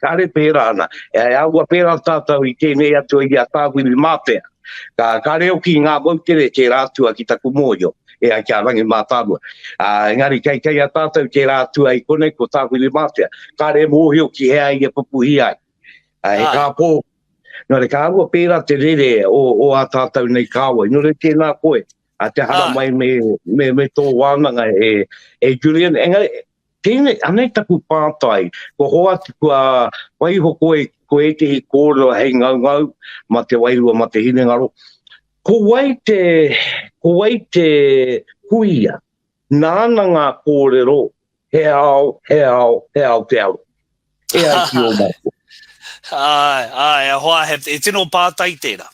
kāre pērā ana. E āhua pērā tātou i tēnei atua i a Tāwhirimātea. Ka, kāre hoki i ngā moutere tērā atua ki taku mōhio, e ai ki a Rangi Mātāmua. Ā, engari kei, kei a tātou tērā atua i konei ko Tāwhirimātea. Kāre mōhio ki hea ia pupuhi ai. Ā, he kāpō Nō reira, ka āhua pērā te rere o, o ā tātou nei kāwai. Nō reira, tēnā koe, a te haramai me, me, me tō wānanga e, e Julian. Engari, tēnei, anei taku pātai, kua hoatu, kua waiho koe ko ētehi kōrero hei ngaungau ma te wairua, ma te hinengaro. Ko wai te, ko wai te kuia Nāna ngā kōrero, he ao, he ao, he Aotearoa. E ai ki ō mātou. Āe, āe, e hoa, he, he tino pātai tērā.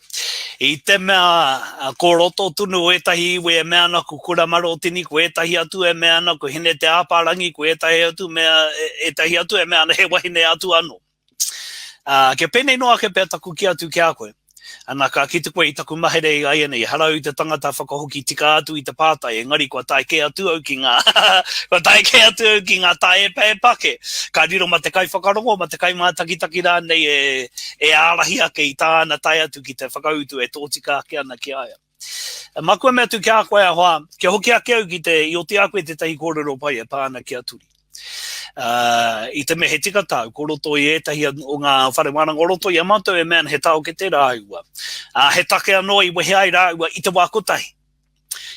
I te mea, ko roto tonu o ētahi iwi e mea ana ko Kura Marotini, ko ētahi atu e mea ana ko Hine Te Āpārangi, ko ētahi atu mea, ētahi atu e mea ana he wahine atu anō. Ā, kia pēnei noa ake pea taku kī atu ki a koe. Ana, ka kite koe i taku mahere i āianei, ehara au i te tangata whakahoki tika atu i te pātai, engari kua tae kē atu au ki ngā, kua tae kē atu au ki ngā tāepaepa ake. Ka riro ma te kaiwhakarongo, ma te kaimātakitaki rānei e, e ārahi ake i tāna tae atu ki te whakautu e tōtika ake ana ki a ia. Māku e mea atu ki a koe a hoa, kia hoki ake au ki te, i oti a koe tētahi kōrero pai e pā ana ki a Turi. Uh, I te mea he tika tāu, ko roto i ētahi o ngā whare wānanga o roto i a mātou e mea ana he taokete rāua. Uh, he take anō i wehe ai rāua i te wā kotahi.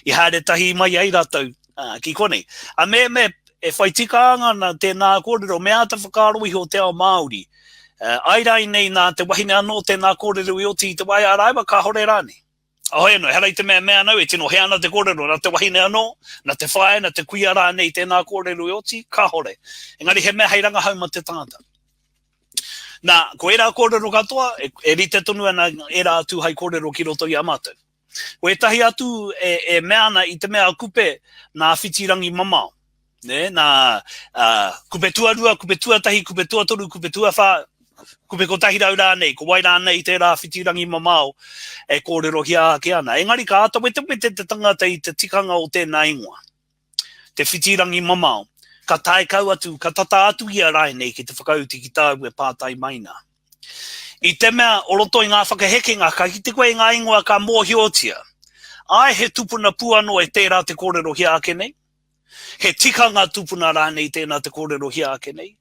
I haere tahi mai ai rātou uh, ki konei. A me, me, e whai tika ana tēnā kōrero, me āta whakaaro iho te ao Māori. Uh, ai rānei nā te wahine anō tēnā kōrero i oti i te wā i a rāua, kāhore rānei. Ahoe anō, ehara i te mea mea anau e tino hē ana te kōrero, nā te wahine anō, nā te whaea, nā te kuia rānei tēnā kōrero i oti, kāhore. Engari he mea hei rangahau mā te tangata. Nā, ko ērā kōrero katoa, e, e rite tonu ana ērā atu hai kōrero ki roto i a mātou. Ko ētahi atu e, e mea ana i te mea a Kupe nā Whitirangi Mamao, nē, nā uh, Kupe tuarua, Kupe tuatahi, Kupe tuatoru, Kupe tuawhā, Kupe 100 rānei, ko wai rānei tērā Whitirangi Mamao e kōrerohia ake ana. Engari ka āta wetewete te tangata i te tikanga o tēnā ingoa. Te whitirangi mamao, ka tae kau atu, ka tata atu ia rainei ki te whakautu ki tāu e pātai mai nā. I te mea o roto i ngā whakahekenga ka kite koe i ngā ingoa ka mōhiotia. Āe he tupuna pū anō e tērā te kōrerohia ake nei? He tikanga tupuna rānei tēnā te kōrerohia ake nei?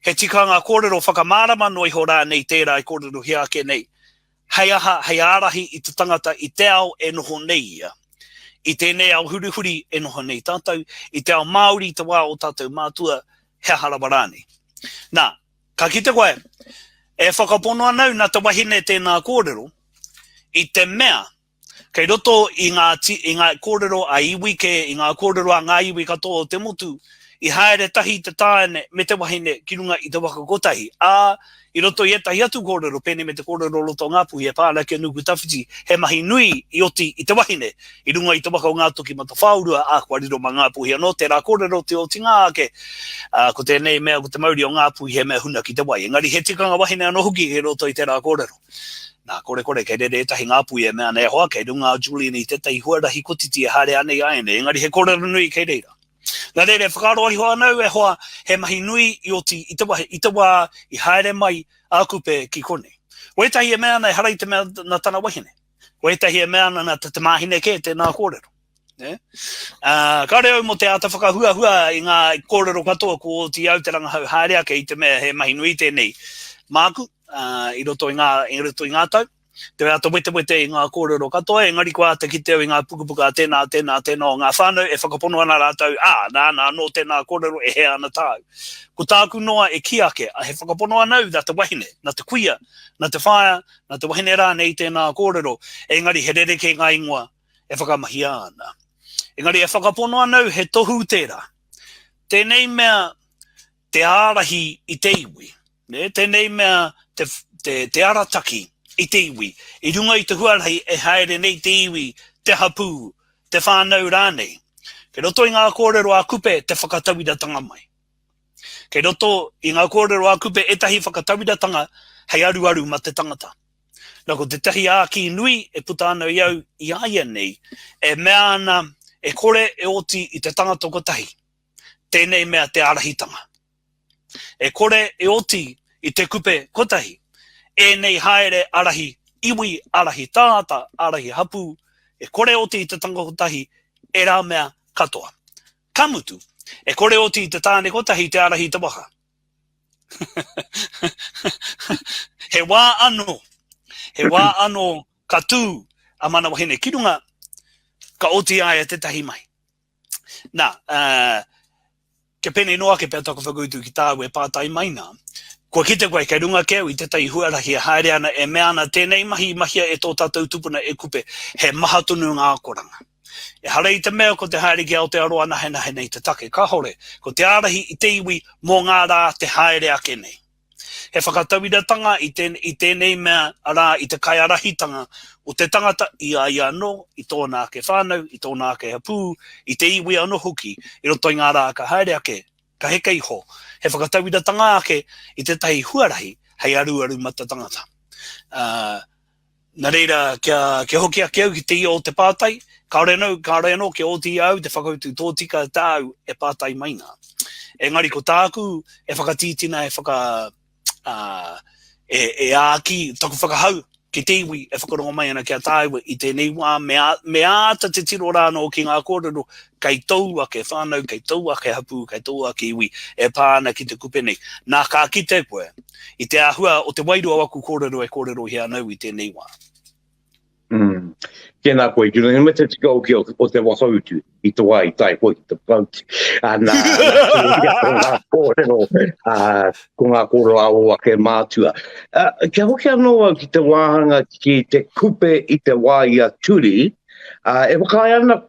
He tikanga kōrero whakamārama noa iho rānei tērā e kōrerohia ake nei? Hei aha, hei ārahi i te tangata i te ao e noho nei ia. I tēnei ao hurihuri e noho nei tātou, i te ao Māori i te wā o tātou mātua, he aha rawa rānei. Nā, ka kite koe, e whakapono ana au nā te wahine tēnā kōrero, i te mea, kei roto i ngā, i ngā kōrero a iwi kē, i ngā kōrero a ngā iwi katoa o te motu, i haere tahi te tāne me te wahine ki runga i te waka kotahi, ā, i roto i ētahi atu kōrero, pēnei me te kōrero o roto o Ngāpuhi e pā ana ki a Nukutawhiti, he mahi nui i oti i te wahine i runga i te waka o Ngātokimatawhaorua, ā, kua riro mā Ngāpuhi anō tērā kōrero te otinga ake, ā, ko tēnei mea ko te mauri o Ngāpuhi he mea huna ki te wai. Engari he tikanga wahine anō hoki kei roto i tērā kōrero. Nā, korekore, kei rere ētahi Ngāpuhi e mea ana e hoa, kei runga a Julian i tētahi huarahi kotiti e haere ana i āianei, engari he kōrero nui kei reira. Nā reira, e whakaaro iho ana au e hoa, he mahi nui i oti i te wahi, i te wā i haere mai a Kupe ki konei. Ko ētahi e mea ana ehara i te mea nā tana wahine. Ko ētahi e mea ana nā te tamāhine kē tēnā kōrero. Nē? Ā, kāore au mō te āta whakahuahua i ngā kōrero katoa kua oti au te rangahau haere ake i te mea he mahi nui tēnei māku, ā, i roto i ngā, i roto i ngā tau. Te āta wetewete i ngā kōrero katoa, engari kua āta kite au i ngā pukapuka a tēnā, tēnā, tēnā o ngā whānau e whakapono ana rātou, ā, nāna anō tēnā kōrero e hē ana tāu. Ko tāku noa e kī ake, he whakapono ana au nā te wahine, nā te kuia, nā te whaea, nā te wahine rānei tēnā kōrero, engari he rerekē ngā ingoa e whakamahia ana. Engari e whakapono ana au he tohu tērā. Tēnei mea te ārahi i te iwi, nē, tēnei mea te, te, te arataki i te iwi, i runga i te huarahi e haere nei te iwi, te hapū, te whānau rānei. Kei roto i ngā kōrero a Kupe te whakatauiratanga mai. Kei roto i ngā kōrero a Kupe ētahi whakatauiratanga hei aruaru ma te tangata. Na ko tētahi āki nui e puta ana i au i a ia nei, e mea ana e kore e oti i te tangata kotahi, tēnei mea te ārahitanga. E kore e oti i te kupe kotahi, ēnei haere ārahi iwi, ārahi tāngata, ārahi hapū, e kore e oti i te tangata kotahi ērā mea katoa. Ka mutu, e kore e oti i te tāne kotahi te ārahi i te waka. He wā anō, he wā anō ka tū a Mana Wahine ki runga, ka oti a ia tētahi mahi. Nā, uh, kia pēnei noa ake pea taku whakautu ki tāu e pātai mai nā. Kua kite koe kei runga kē au i tētahi huarahi e haere ana e mea ana tēnei mahi i mahia e tō tātou tupuna e Kupe, he maha tonu ngā akoranga. Ehara i te mea ko te haere ki Aotearoa nahenahe nei te take, kāore, ko te ārahi i te iwi mō ngā rā te haere ake nei. He whakatauiratanga i te, i tēnei mea, arā, i te kaiārahitanga o te tangata i a ia anō, i tōna ake whānau, i tōna ake hapū, i te iwi anō hoki, i roto i ngā rā ka haere ake, ka heke iho, he whakatauiratanga ake i tētahi huarahi hei aruaru mata tangata. Ā, Nā reira, kia, kia hoki ake au ki te ia o te pātai, kāore anō, kāore anō kia oti i a au te whakautu tōtika tāu e pātai mai nā. Engari ko tāku e whakatītina, e whaka, ā, e, e āki taku whakahau ki te iwi e whakarongo mai ana ki a tāua i tēnei wā, me, ā, me āta te tiro rā anō ki ngā kōrero kei tōu ake whānau, kei tōu ake hapū, kei tōu ake iwi e pā ana ki te kupe nei. Nā, ka kite koe i te āhua o te wairua o aku kōrero e kōrerohia ana au i tēnei wā. Mm. Tēnā koe, Julian, me te tika hoki o, o te whakautu i te wā i tae koe ki te whakautu. A, nā, nā, ko ngā kōrero, a, ko ngā kōrero a ō ake mātua. A, kia hoki anō au ki te wāhanga ki te kupe i te wā i a Turi, a, e whakaae ana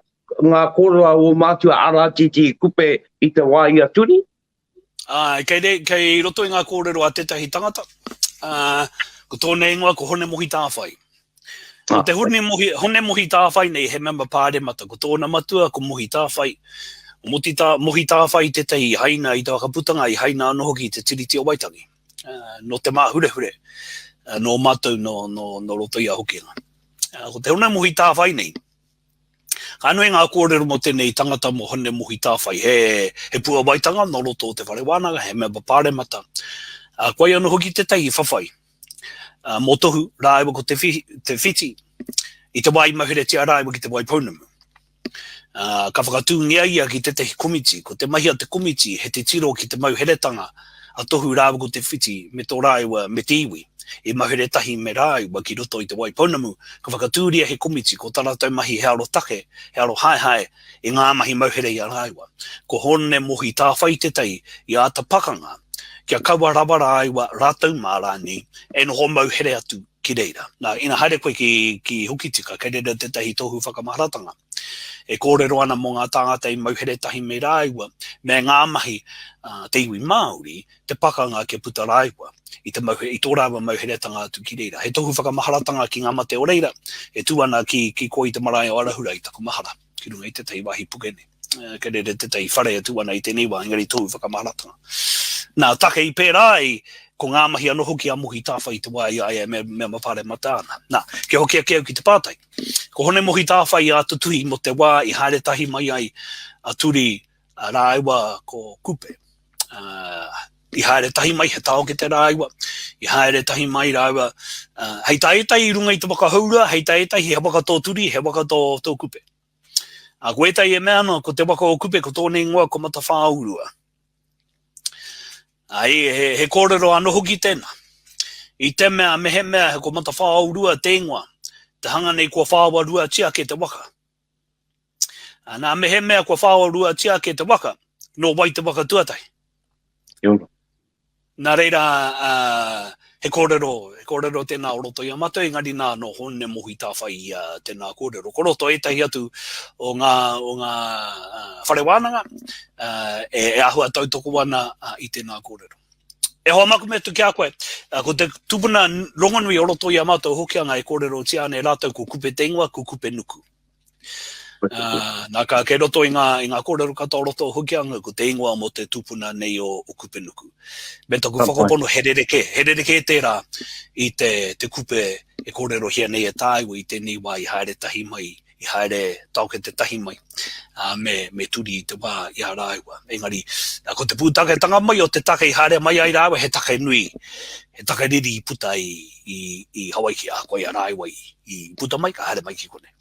ngā kōrero a ō mātua arā titi kupe i te wā i a Turi? Ā, kei, re, kei roto i ngā kōrero a tētahi tangata, ā, ko tōna ingoa ko Hone Mohi Tāwhai. Ko te Hone Mohi, Hone Mohi Tāwhai nei he mema pāremata, ko tōna matua ko Mohi Tāwhai. Moti tā, Mohi Tāwhai tētahi i haina i te whakaputanga, i haina anō hoki i te Tiriti o Waitangi. Ā, nō Te Māhurehure, ā, nō mātou nō, nō, nō roto i a Hokianga. Ā, ko te Hone Mohi Tāwhai nei, Ka nui ngā kōrero mō tēnei tangata mō Hone Mohi Tāwhai. He, he puawaitanga nō roto o te whare wānanga, he mema pāremata. Ā, koia anō hoki tētahi whawhai ā, mō Tohu rāua ko Te, Te Whiti i te wā i mauheretia rāua ki Te Waipounamu. Ā, ka whakatūngia ia ki tētahi komiti. Ko te mahi a te komiti he titiro ki te mauheretanga a Tohu rāua ko Te Whiti me tō rāua me te iwi. I mahere tahi me rāua ki roto i Te Waipounamu, ka whakatūria he komiti ko tā rātou mahi he arotake, he arohaehae i ngā mahi mauhere i a rāua. Ko Hōne Mohi Tāwhai tētahi i āta pakanga kia kaua rawa rāua, rātou mā rānei, e noho mauhere atu ki reira. Nā, ina haere koe ki, ki Hokitika, kei reira tētahi tohu whakamaharatanga e kōrero ana mō ngā tāngata i mauhere tahi me rāua, me ngā mahi a te iwi Māori, te pakanga kia puta rāua i te mauhere, i tō rāua mauheretanga atu ki reira. He tohu whakamaharatanga ki ngā mate o reira, e tū ana ki, ki koi te marae o Arahura i taku mahara, ki runga i tētahi wāhi puke nei. Kei reira tētahi whare e tū ana i tēnei wā, engari tohu whakamaharatanga. Nā, take i pērā ai, ko ngā mahi anō hoki a Mohi Tāwhai i te wā i a ia e mema paremata ana. Nā, kia hoki ake au ki te pātai. Ko Hone Mohi Tāwhai i āta tuhi mō te wā i haere tahi mai ai a Turi rāua ko Kupe. I haere tahi mai, he taokete rāua, i haere tahi mai rāua, hei tā ētahi i runga i te waka hourua, hei tā ētahi he waka tō Turi, he waka tō, tō Kupe. Ā, ko ētahi e mea ana, ko te waka o Kupe, ko tōna ingoa ko Matawhāurua. Ā, he, he kōrero anō hoki tēnā. I te mea, mehemea he ko Matawhāurua te ingoa, te hanga nei kua whāwaruatia ake te waka. Ā, nā, mehemea kua whāwaruatia ake te waka, nō wai te waka tuatahi? Kia ora. Nā reira, ā, he kōrero, he kōrero tēnā o roto i a mātou, engari nā, nō Hōne Mohi Tāwhai ia tēnā kōrero. Ko roto ētahi atu o ngā, o ngā whare wānanga, ā, e, e āhua tautoko ana i tēnā kōrero. E hoa maku me atu ki a koe, ko te tupuna rongonui o roto i a mātou Hokianga e kōrerotia ana e rātou ko Kupe te ingoa, ko Kupe Nuku. Uh, nā ka kei roto i ngā, i ngā kōrero katoa o roto o Hokianga, ko te ingoa mō te tupuna nei o, o Kupenuku. Me taku whakapono he rerekē, he rerekē tērā i te, te kupe e kōrerohia nei e tāua i tēnei wā i haere tahi mai, i haere taokete tahi mai, uh, me, me Turi i te wā i a rāua. Engari, ko te pūtaketanga mai o te take i haere mai ai rāua, he take nui, he take riri i puta i, i, i Hawaiki, a koia rāua i, i puta mai, ka haere mai ki konei.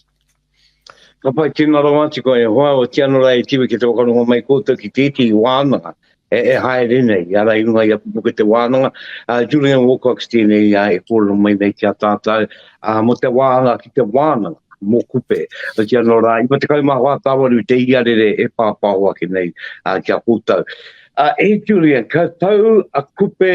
Ka pai, tēnā rawa atu koe e hoa, o tiano rā e tiwe ki te whakarongo mai koutou ki tētehi wānanga e, e haere nei, ara i runga i a Pupuke te wānanga. Uh, Julian Wilcox tēnei uh, e kōrero mai nei ki a tātou uh, mō te wāhanga ki te wānanga mō Kupe. O tiano rā, i 14 tāwaru te iarere e pāpāho ake nei uh, ki a koutou. Uh, e Julian, ka tau a Kupe,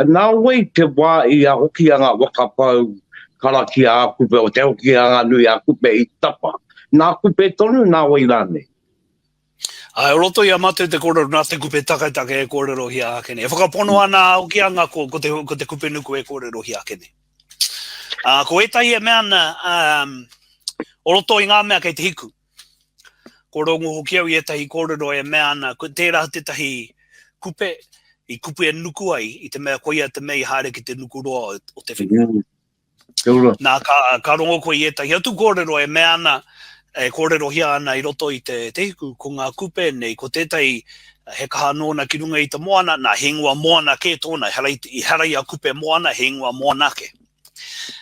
nā wai te wā i a Hokianga wakapau karakia a Kupe, o te Hokianga nui a Kupe i tapa? Nā Kupe tonu, nā wai rānei? Ā, o roto i a mātou te kōrero, nā te kupe taketake e kōrerohia ake nei. E whakapono ana a Hokianga ko, ko, te, ko te kupe nuku e kōrerohia ake nei. Ā, ko ētahi e mea ana, um, o roto i ngā mea kei te hiku, Ko rongo hoki au i ētahi kōrero e mea ana, ko tērā tētahi kupe i kupu e nuku ai, i te mea koia te mea i haere ki te nukuroa o te whenua. Mm. Kia ora. Nā, ka, ka rongo koe i ētahi atu kōrero e mea ana, e kōrerohia ana i roto i te, te hiku, ko ngā kupe nei, ko tētahi he kaha nōna ki runga i te moana, nā, he ingoa moana kē tōna, ehara i, ehara i a kupe moana, he ingoa moana ake.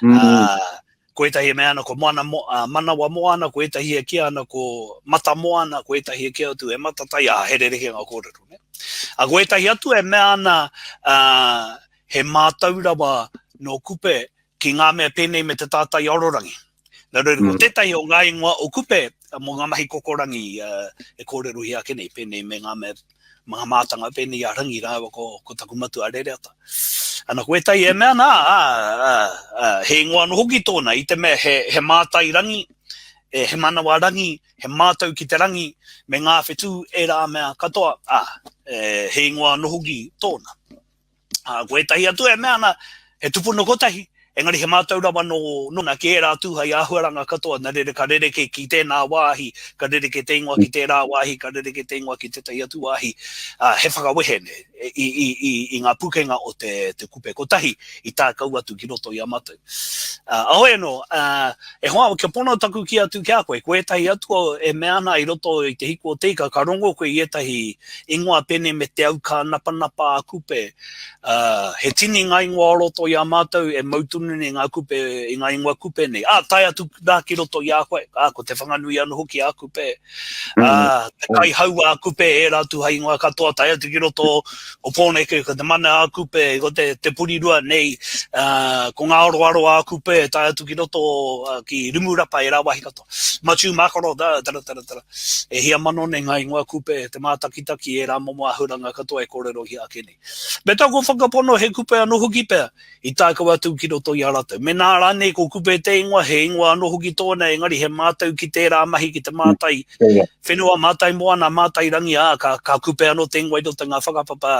Mm -hmm. uh, ko ētahi e mea ana ko moana, mo, uh, manawa moana, ko ētahi e kīa ana ko mata moana, ko ētahi e kīa atu e matatai, ā, he rerekē ngā kōrero. Ne? A, ko ētahi atu e mea ana, uh, he mātau rawa nō Kupe ki ngā mea pēnei me te tātai arorangi. Nā reira, ko mm. tētahi o ngā ingoa o Kupe mō ngā mahi kokorangi uh, e kōrerohia ake nei, pēnei me ngā mea ngā mātanga pēnei a Rangi rāua ko, ko taku matua a Rereata. Ana, ko ētahi e mea nā, ā, ā, ā, he ingoa anō hoki tōna, i te mea he, he mātai rangi, e, he manawa rangi, he mātau ki te rangi, me ngā whetū ērā mea katoa, ā, e, he ingoa anō hoki tōna. Ā, ko ētahi atu e mea ana, he tupuna kotahi, engari he mātau rawa nō, nōna ki ērā atu hai āhuaranga katoa, nā reira ka rerekē ki tēnā wāhi, ka rerekē te ingoa ki tērā wāhi, ka rerekē te ingoa ki tētahi atu wāhi, ā, he whakawehe nē, i, i, i, i ngā pukenga o te, te kupe kotahi i tae kau atu ki roto i a mātou. Ā, ahoi anō, ā, e hoa, kia pono taku kī atu ki a koe, ko ētahi atu e mea ana i roto i te hiku o te ika, ka rongo koe i ētahi ingoa pēnei me Te Aukānapanapa a Kupe, ā, he tini ngā ingoa o roto i a mātou e mau tonu nei ngā kupe, i ngā ingoa kupe nei. Ā, tae atu rā ki roto i a koe, ā, ko Te Whanganui anō hoki a Kupe, ā, Te Kaihau a Kupe, ērā atu hai ingoa katoa, tae atu ki roto o Pōneke, ko Te Mana a Kupe, ko Te, Te Purirua nei, ā, ko Ngā Aroaro a Kupe, tae atu ki roto ki Rimurapa, ērā wāhi katoa. Matiu Makaro, tara, tara, tara, tara. E hia mano nei ngā ingoa kupe, te mātakitaki, ērā momo āhuranga katoa e kōrerohia ake nei. Me taku whakapono he kupe anō hoki pea i tae kau atu ki roto i a rātou. Mēnā rānei ko Kupe te ingoa, he ingoa anō hoki tōna, engari he mātau ki tērā mahi ki te mātai whenua, mātai moana, mātai rangi, ā, ka, ka kupe anō te ingoa i roto i ngā whakapapa,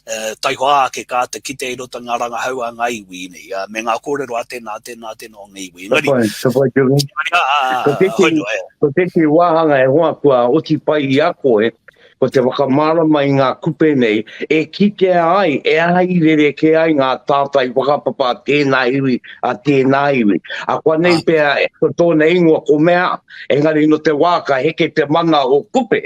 e, taihoa ake ka āta kite i roto i ngā rangahau a ngā iwi nei, ā, me ngā kōrero a tēnā, tēnā, tēnā o ngā iwi. Engari, Ka pai, ka pai, Julie. engari, ā, ā, Ko tētehi, hoi noa, e. ko tētehi wāhanga e hoa kua oti pai i a koe, ko te whakamārama i ngā kupe nei, e kitea ai, e aha i rerekē ai ngā tātai whakapapa a tēnā iwi, a tēnā iwi. A koa nei pea, ko tōna ingoa ko mea, engari no te wā ka heke te mana o Kupe,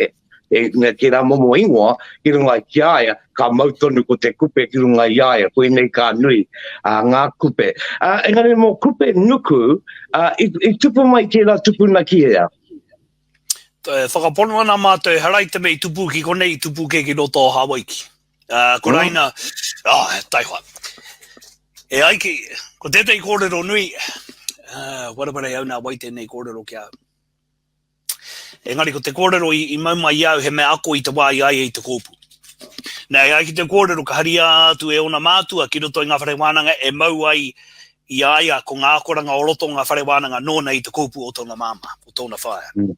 e, me tērā momo ingoa, ki runga ki a ia, ka mau tonu ko te kupe ki runga i a ia, koinei ka nui a ngā kupe. A, engari mō kupe nuku, a, i, i tupu mai tērā tupuna ki hea? E whakapono ana mātou, ehara i te mea i tupu ki konei, i tupu kē ki roto o Hawaiki. Uh, ko raina, ah, taihoa. E ai ki, ko tētahi kōrero nui, uh, wareware au nā wai tēnei kōrero ki a au. Engari ko te kōrero i, i mau mai i au he mea ako i te wā i a ia i te kōpū. Nā, e ai ki te kōrero ka haria atu e ōna mātua ki roto i ngā whare wānanga e mau ai i a ia ko ngā akoranga o roto o ngā whare wānanga nōna i te kōpū o tōna māmā, o tōna whaea. Mm.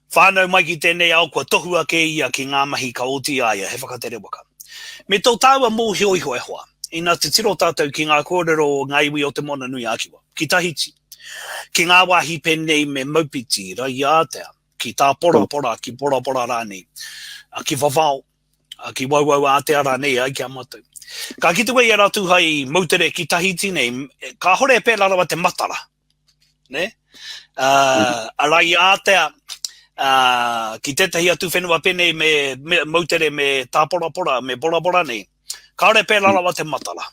Whānau mai ki tēnei ao kua tohua kē ia ki ngā mahi ka oti i a ia, he whakatere waka. Me tō tāua mōhio iho e hoa, ina titiro tātou ki ngā kōrero o ngā iwi o Te Moana-nui-a-Kiwa, ki Tahiti, ki ngā wāhi pēnei me Maupiti, Raiātea, ki Tāporapora, ki Porapora rānei, ki Wawao, ki Wauwau Ātea rānei e ai ki a mātou. Ka kite koe i a rātou hai moutere ki Tahiti nei, kāhore e pērā rawa te matara, nē? Uh, a Raiātea, uh, ki tētahi atu whenua pēnei me, me moutere me Tāporapora, me Borabora nei, kāore e pērā rawa te matara.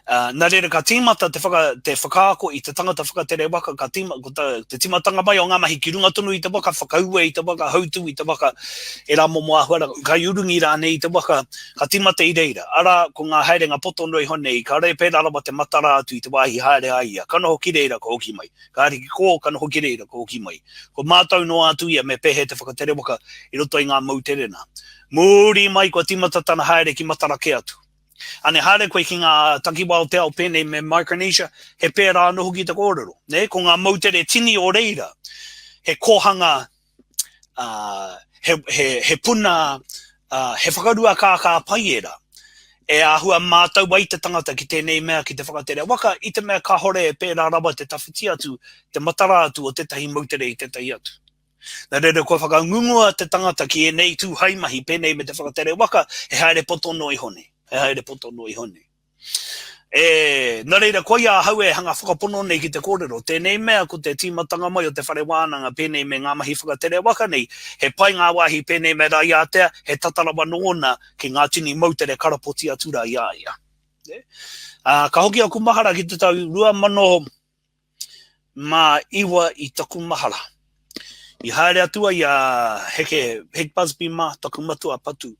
Uh, nā reira, ka tīmata te, whaka, te whakaako i te tangata whakatere waka, ka tīma, ko ta, te tīmatanga mai o ngā mahi ki runga tonu i te waka, whakaue i te waka, hautū i te waka, ērā momo āhuaranga, kaiurungi rānei i te waka, ka tīmata i reira. Arā, ko ngā haerenga poto noa iho nei, ka rere pērā rawa te matara atu i te wāhi haere ai ia, ka noho ki reira, ka hoki mai. Ka haere ki kō, ka noho ki reira, ka hoki mai. Ko mātau noa atu ia me pēhea te whakatere waka i roto i ngā moutere nā. Muri mai kua tīmata tana haere ki matara kē atu. Ane, haere koe ki ngā takiwā o te ao pēnei me Micronesia, he pērā anō hoki te kōrero. Nē? Ko ngā moutere tini o reira, he kōhanga, uh, he, he, he puna, uh, he whakarua kākā pai ērā. E āhua mātau ai te tangata ki tēnei mea ki te whakatere waka, i te mea kāhore e pērā rawa te tawhiti atu, te matara atu o tētahi moutere i tētahi atu. Nā reira kua whakangungua te tangata ki ēnei tū hai mahi pēnei me te whakatere waka, he haere poto noa iho nei, he haere poto noa iho nei. E, nā reira, koia ahau e hanga whakapono nei ki te kōrero, tēnei mea ko te tīmatanga mai o te whare wānanga pēnei me ngā mahi whakatere waka nei, he pai ngā wāhi pēnei me Raiātea, he tata rawa nōna ki ngā tini moutere karapoti atu rā i a ia. Ā, ka hoki aku mahara ki te tau 2000 mā iwa i taku mahara. I haere atu ai a Heke, Heke Busby mā, taku matua patu,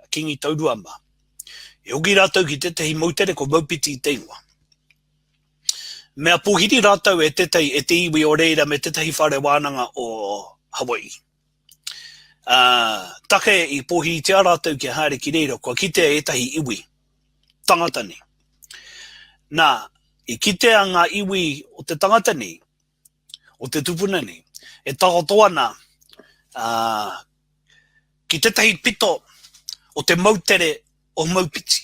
Kingi Taurua mā. I hoki rātou ki tētahi moutere ko Maupiti te ingoa. Mea pōhiri rātou e tētahi, e te iwi o reira me tētahi whare wānanga o Hawaii. Ā, take i pōhiritia rātou kia haere ki reira, kua kitea ētahi iwi tangata nei. Nā, i kitea ngā iwi o te tangata nei, o te tupuna nei, e takoto ana ā, ki tētahi pito o te moutere o Maupiti,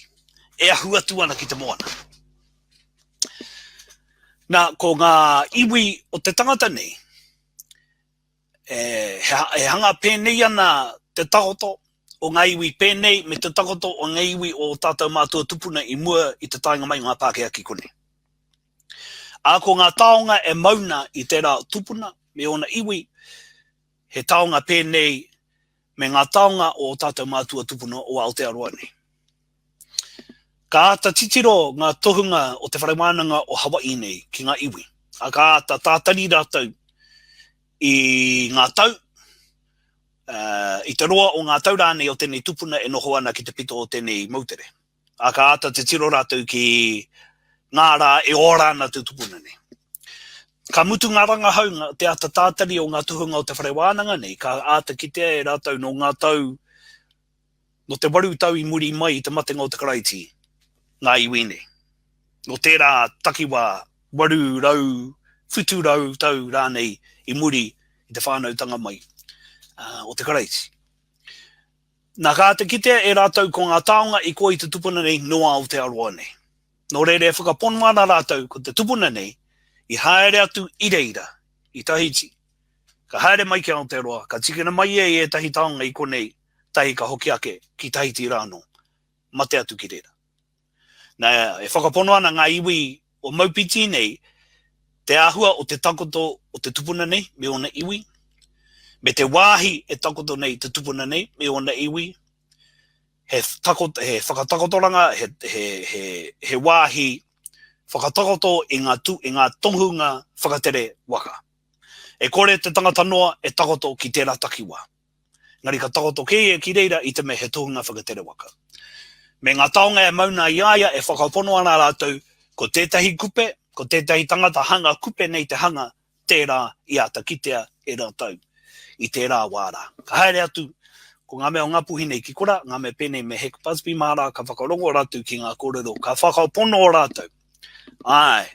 e ahu atu ana ki te moana. Nā, ko ngā iwi o te tangata nei, E, he hanga pēnei ana te takoto o ngā iwi pēnei me te takoto o ngā iwi o tātou mātua tupuna i mua i te taenga mai o ngā Pākehā ki konei. Ā, ko ngā taonga e mauna i tērā tupuna me ōna iwi, he taonga pēnei me ngā taonga o ō tātou mātua tupuna o Aotearoa nei. Ka āta titiro ngā tohunga o Te Whare Wānanga o Hawaii nei ki ngā iwi, ā, ka āta tātari rātou i ngā tau, i te roa o ngā tau rānei o tēnei tupuna e noho ana ki te pito o tēnei moutere. Ā, ka āta titiro rātou ki ngā rā e ora ana te tupuna nei. Ka mutu ngā rangahau, te āta tātari o ngā tohunga o te whare wānanga nei, ka āta kitea e rātou nō ngā tau, nō te 8 tau i muri mai i te matenga o te Karaiti, ngā iwi nei. Nō tērā takiwā 800, 700 tau rānei i muri i te whānautanga mai o te Karaiti. Nā, ka āta kitea e rātou ko ngā taonga i koa i te tupuna nei nō Aotearoa nei. Nō reira e whakapono ana rātou ko te tupuna nei i haere atu i reira, i Tahiti, ka haere mai ki Aotearoa, ka tikina mai ia i ētahi taonga i konei, tahi ka hoki ake ki Tahiti rā anō, mate atu ki reira. Nā, e whakapono ana ngā iwi o Maupiti nei, te āhua o te takoto o te tupuna nei me ōna iwi, me te wāhi e takoto nei te tupuna nei me ōna iwi, he, takoto, he whakatakotoranga, he, he, he, he wāhi whakatakoto i ngā, tu, i ngā tohunga whakatere waka. E kore te tangata noa e takoto ki tērā takiwā. Engari ka takoto kē ia ki reira i te mea he tohunga whakatere waka. Me ngā taonga e mau nā i a ia e whakapono ana rātou ko tētahi kupe, ko tētahi tangata hanga kupe nei te hanga, tērā i āta kitea e rātou i tērā wā rā. Ka haere atu ko ngā mea o Ngāpuhi nei ki korā, ngā mea pēnei me Hek Busby mā rā, ka whakarongo rātou ki ngā kōrero, ka whakapono rātou. Āe,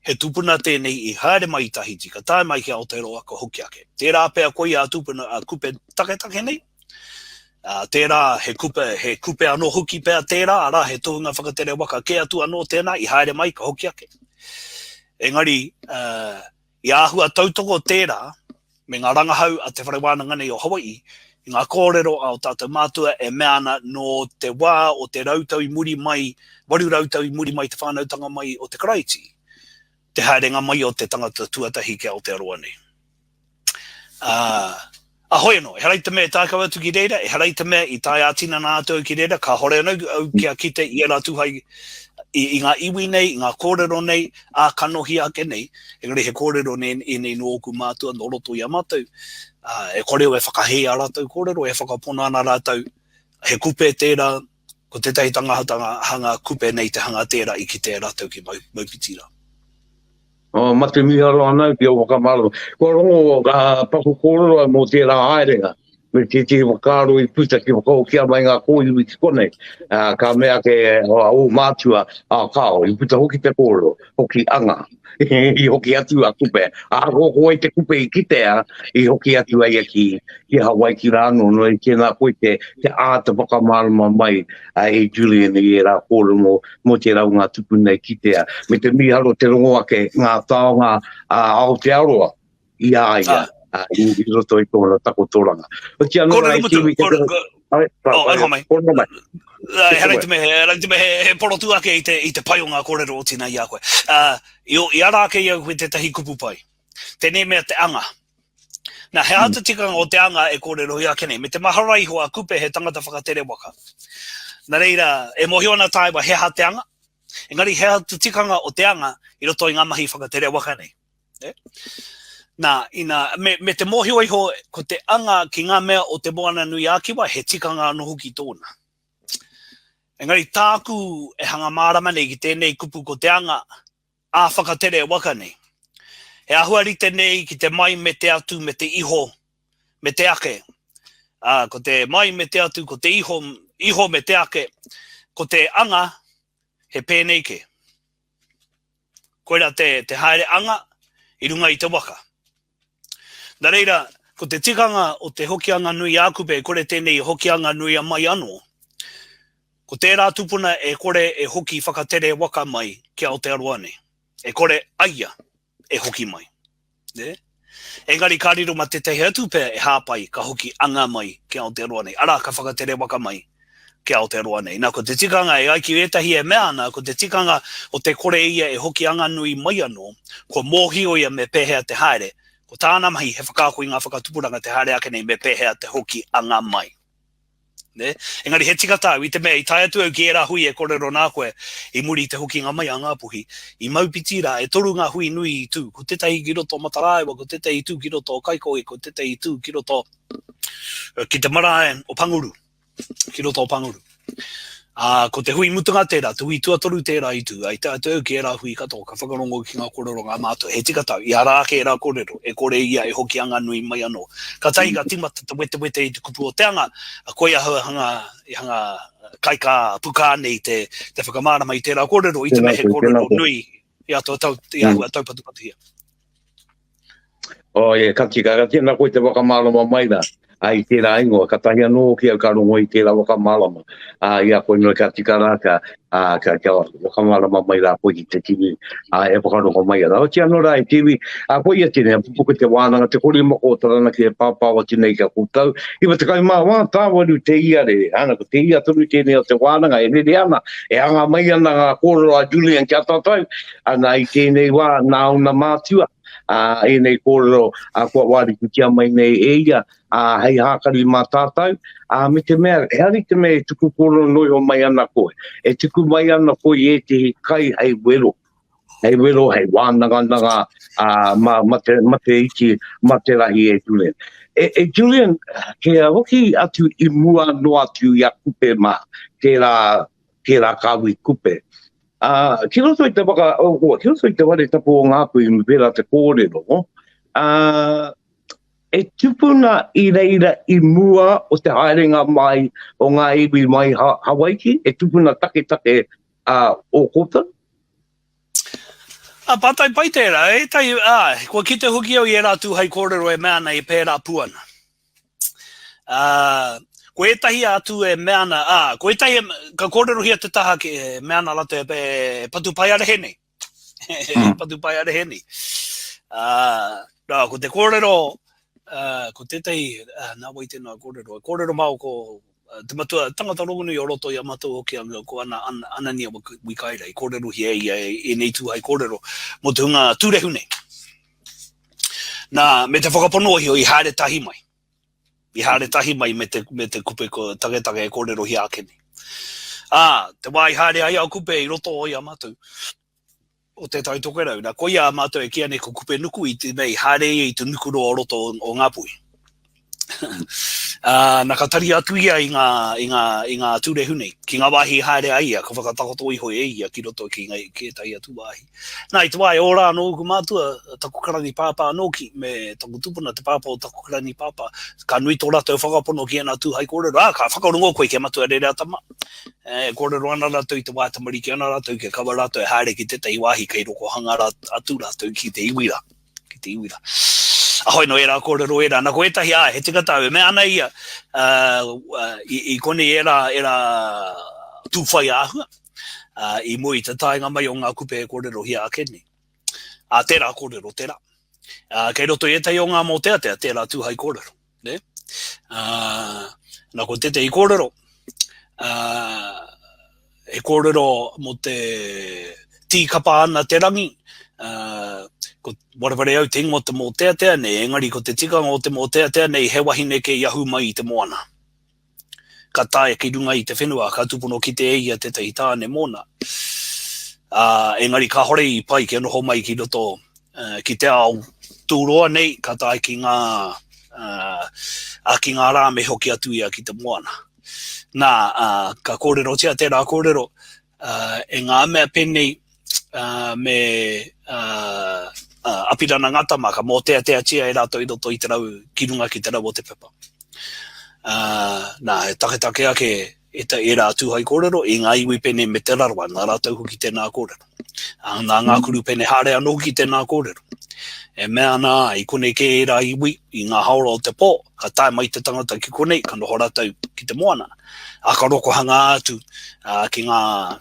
He tupuna tēnei i haere mai i Tahiti, ka tae mai ki Aotearoa, ka hoki ake. Tērā pea koia a tupuna a Kupe taketake nei, ā, tērā he kupe, he kupe anō hoki pea tērā, arā, he tohunga whakatere waka kē atu anō tēnā i haere mai, ka hoki ake. Engari, ā, i āhua tautoko tērā me ngā rangahau a te whare wānanga nei o Hawaii i ngā kōrero a ō tātou mātua e mea ana nō te wā o te rautau i muri mai, 800 tau i muri mai te whānautanga mai o te Karaiti, te haerenga mai o te tangata tuatahi ki Aotearoa nei. Ā, a hoi anō, ehara i te mea e tae kau atu ki reira, ehara i te mea i tae ā-tinana atu au ki reira, kāhore anō au kia kite i ērā tūhai i, i ngā iwi nei, i ngā kōrero nei, ā kanohi ake nei, engari he kōrero nei ēnei nō ōku mātua nō roto i a mātou, ā, e kore au e whakahē ā rātou kōrero, e whakapono ana rātou, he kupe tērā, ko tētahi tangata hanga kupe nei te hanga tērā i kitea e rātou ki Maupiti rā. Oh, mate miharo ana au ki o whakamārama. Kua rongo uh, paku kōrero au mō tērā haerenga, me tētehi whakaaro i puta ki whakahokia mai ngā kōiwi ki konei. Uh, ka mea ake uh, ō mātua, ā kāo, i puta hoki te kōrero, hoki anga. I hoki atu a Kupe. Ā, ko ko wai te Kupe i kitea, i hoki atu ai ki, ki Hawaiki rā anō, nō reira tēnā koe te, te āta whakamārama mai a e Julian i ērā kōrero mō, mō tērā o ngā tupuna i kitea. Me te mīharo te rongo ake ngā taonga a Aotearoa i a ia ah. i, i roto i tōna takotoranga. Oti anō rā, e Kiwi, kōrero, Ai, pa, oh, aroha mai. Kōrero mai. Ehara i te mea, ehara i te mea he, he porotu ake i te, i te pai o ngā kōrero otina i a koe. Uh, i, i ara ake i au koe tētahi kupu pai. Tēnei mea te anga. Nā, he aha te tikanga o te anga e kōrerohia ake nei? Me te mahara iho a Kupe he tangata whakatere waka. Nā reira, e mōhio ana tāua he aha te anga, engari he aha te tikanga o te anga i roto i ngā mahi whakatere waka nei. E? Nā, ina, me, me te mōhio iho ko te anga ki ngā mea o Te Moana-nui-ā-Kiwa he tikanga anō hoki tōna. Engari tāku e hanga mārama nei ki tēnei kupu ko te anga, ā-whakatere waka nei. He āhua rite nei ki te mai me te atu me te iho me te ake. Ā, ko te mai me te atu, ko te iho, iho me te ake, ko te anga he pēnei kē. Koirā te, te haere anga i runga i te waka. Nā reira, ko te tikanga o te Hokianga nui a Kupe, e kore tēnei Hokianga nui a mai anō. Ko tērā tupuna e kore e hoki whakatere waka mai ki Aotearoa nei. E kore a ia e hoki mai. Nē? Engari ka riro ma tētahi atu pea e hāpai ka hoki anga mai ki Aotearoa nei. Arā, ka whakatere waka mai ki Aotearoa nei. Nā, ko te tikanga e ai ki ētahi e mea ana, ko te tikanga o te kore ia e hoki anganui mai anō, kua mōhio ia me pēhea te haere. Ko tāna mahi he whakaako i ngā whakatupuranga te haere ake nei me pēhea te hoki anga mai. Nē? Engari he tika tāu, i te mea i tae atu au ki ērā hui e kōrero nā koe i muri i te hokinga mai a Ngāpuhi, i Maupiti rā, e toru ngā hui nui i tū, ko tētahi ki roto o Mataraewa, ko tētahi i tū ki roto o Kaikohe, ko tētahi i tū ki roto ki te marae o Panguru. ki roto o Panguru. Ā, ko te hui mutunga tērā, te hui tuatoru tērā i tū, ai te atu au ki ērā hui katoa, ka whakarongo ki ngā kōrero ngā mātua, he tika tau, i ara ake ērā kōrero, e kore ia e hoki anga nui mai anō. Kātahi ka tīmata te wetewete i te kupu o te anga, koia ahau e hanga, i hanga kaikā, pukā nei te, te whakamārama i tērā kōrero, i te mea he kōrero nui i āta tau, i āhua taupatupatuhia. Oh, yeah, ka tika, ka tika, nā koe te whakamārama mai rā, a, i tērā ingoa, katahi anō hoki au ka rongo i tērā whakamārama, a, i a koe noa ka tika rā, ka, a, ka, kia whakamārama mai rā koe ki te tini, a, e whakarongo mai ana. Oti anō rā e te iwi, a, koia tēnei, a pupuku te wānanga, te korimako o Taranaki e pāpā atu nei ki a koutou, 94 tāwaru te iare, ana, ko te ia tonu tēnei o te wānanga, e rere ana, e anga mai ana ngā kōrero a Julian ki a tātou, Ana i tēnei wā, nā ōna mātua, ā, ēnei kōrero ā, kua wārikutia mai nei e ia, ā, hei hākari mā tātou, ā, me te mea, ehara i te mea e tuku kōrero noa iho mai ana koe, e tuku mai ana koe i ētehi kai hei wero, hei wero, hei wānanganaga, ā, mā, mā te, mā te iti, mā te rahi e Julian. E, e Julian, kia hoki atu i mua noa atu i a Kupe mā, tērā, tērā kāhui Kupe. Ā, ki roto i te waka, o, o, ki roto i te whare tapu o Ngāpuhi, me pērā te kōrero, ā, e tupuna i reira i mua o te haerenga mai o ngā iwi mai ha, Hawaiki, e tupuna taketake ā, o koutou? Ā, pātai pai tērā, ētahi, ā, kua kite hoki au i ērā tū hai kōrero e mea ana e pērā pū ana. Ā, ko ētahi atu e mea ana, ā, ko ētahi, ka kōrerohia te taha ki, e mea ana rātou e, e patupaiarehe nei. E mm. patupaiarehe nei. Ā, nā, ko te kōrero, ā, ko tētahi, ā, nā wai tēnā kōrero, e kōrero mao ko te matua tangata rongonui o roto i a mātou hoki a, ko ana, ana, Anania Wikaira, i kōrerohia e ia ēnei tū hai kōrero mō te hunga tūrehu nei. Nā, me te whakapono iho i haere tahi mai. I haere tahi mai me te, me te kupe ko taketake e kōrerohia ake nei. Ā, te wā i haere ai a Kupe i roto i a mātou, o Te Tai Tokerau, nā, koia a mātou e kīia nei ko Kupe Nuku i te mea i haere ia i te nukuroa o roto o, o Ngāpuhi. Ā, nā ka tari atu ia i ngā, i ngā, i ngā tūrehu nei, ki ngā wāhi i haere ai ia, ka whakatakoto iho e ia ki roto ki, ngā, ki ētahi atu wāhi. Nā, i te wā e ora ana ōku mātua, taku karani pāpā nōki, me taku tupuna, te pāpā o taku karani pāpā, ka nui tō rātou whakapono ki ēnā tū hai kōrero, ā, ka whakarongo koe ki a Matua Rereata mā. E kōrero ana rātou i te wā e tamariki ana rātou, kia kaua rātou e haere ki tētahi wāhi kei rokohanga rā, atu rātou ki te iwi rā. Ki te iwi rā. Ahoi no ērā kōrero ērā. Nā, ko ētahi, āe, he tika tāu, e mea ana ia, uh, i, i konei ērā, ērā tūwhai āhua, uh, i mua i te taenga mai o ngā kupe e kōrerohia ake nei. Ā, tērā kōrero, tērā. Uh, kei roto i ētahi o ngā mōteatea, tērā tū hai kōrero. Ne? Ā, nā ko tētehi kōrero, ā, he kōrero mō te tīkapa ana te rangi, ā, ko wareware au te ingoa o te mōteatea nei, engari ko te tikanga o te mōteatea nei he wahine kei ahu mai i te moana. Ka taea ki runga i te whenua, ka tūpono kite e ia tētahi tāne mōna. Ā, engari kāhore i pai kia noho mai ki roto ki te ao tūroa nei, ka tae ki ngā, ā, ki ngā rā me hoki atu ia ki te moana. Nā, ā, ka kōrerotia tērā kōrero, ā, e ngā mea pēnei, ā, me, ā, ā, Apirana Ngata mā, ka mōteateatia e rātou i roto i te rau, ki runga ki te rau o te pepa. Ā, nā, he taketake ake e ta, ērā atu hai kōrero i ngā iwi pēnei me Te Rarawa, nā rātou hoki tēnā kōrero. Ā, nā ngā kuru pene haere anō hoki tēnā kōrero. E mea ana i konei kē ērā iwi i ngā haora o te pō, ka tae mai te tangata ki konei, ka noho rātou ki te moana. Ā, ka rokohanga atu ā, ki ngā,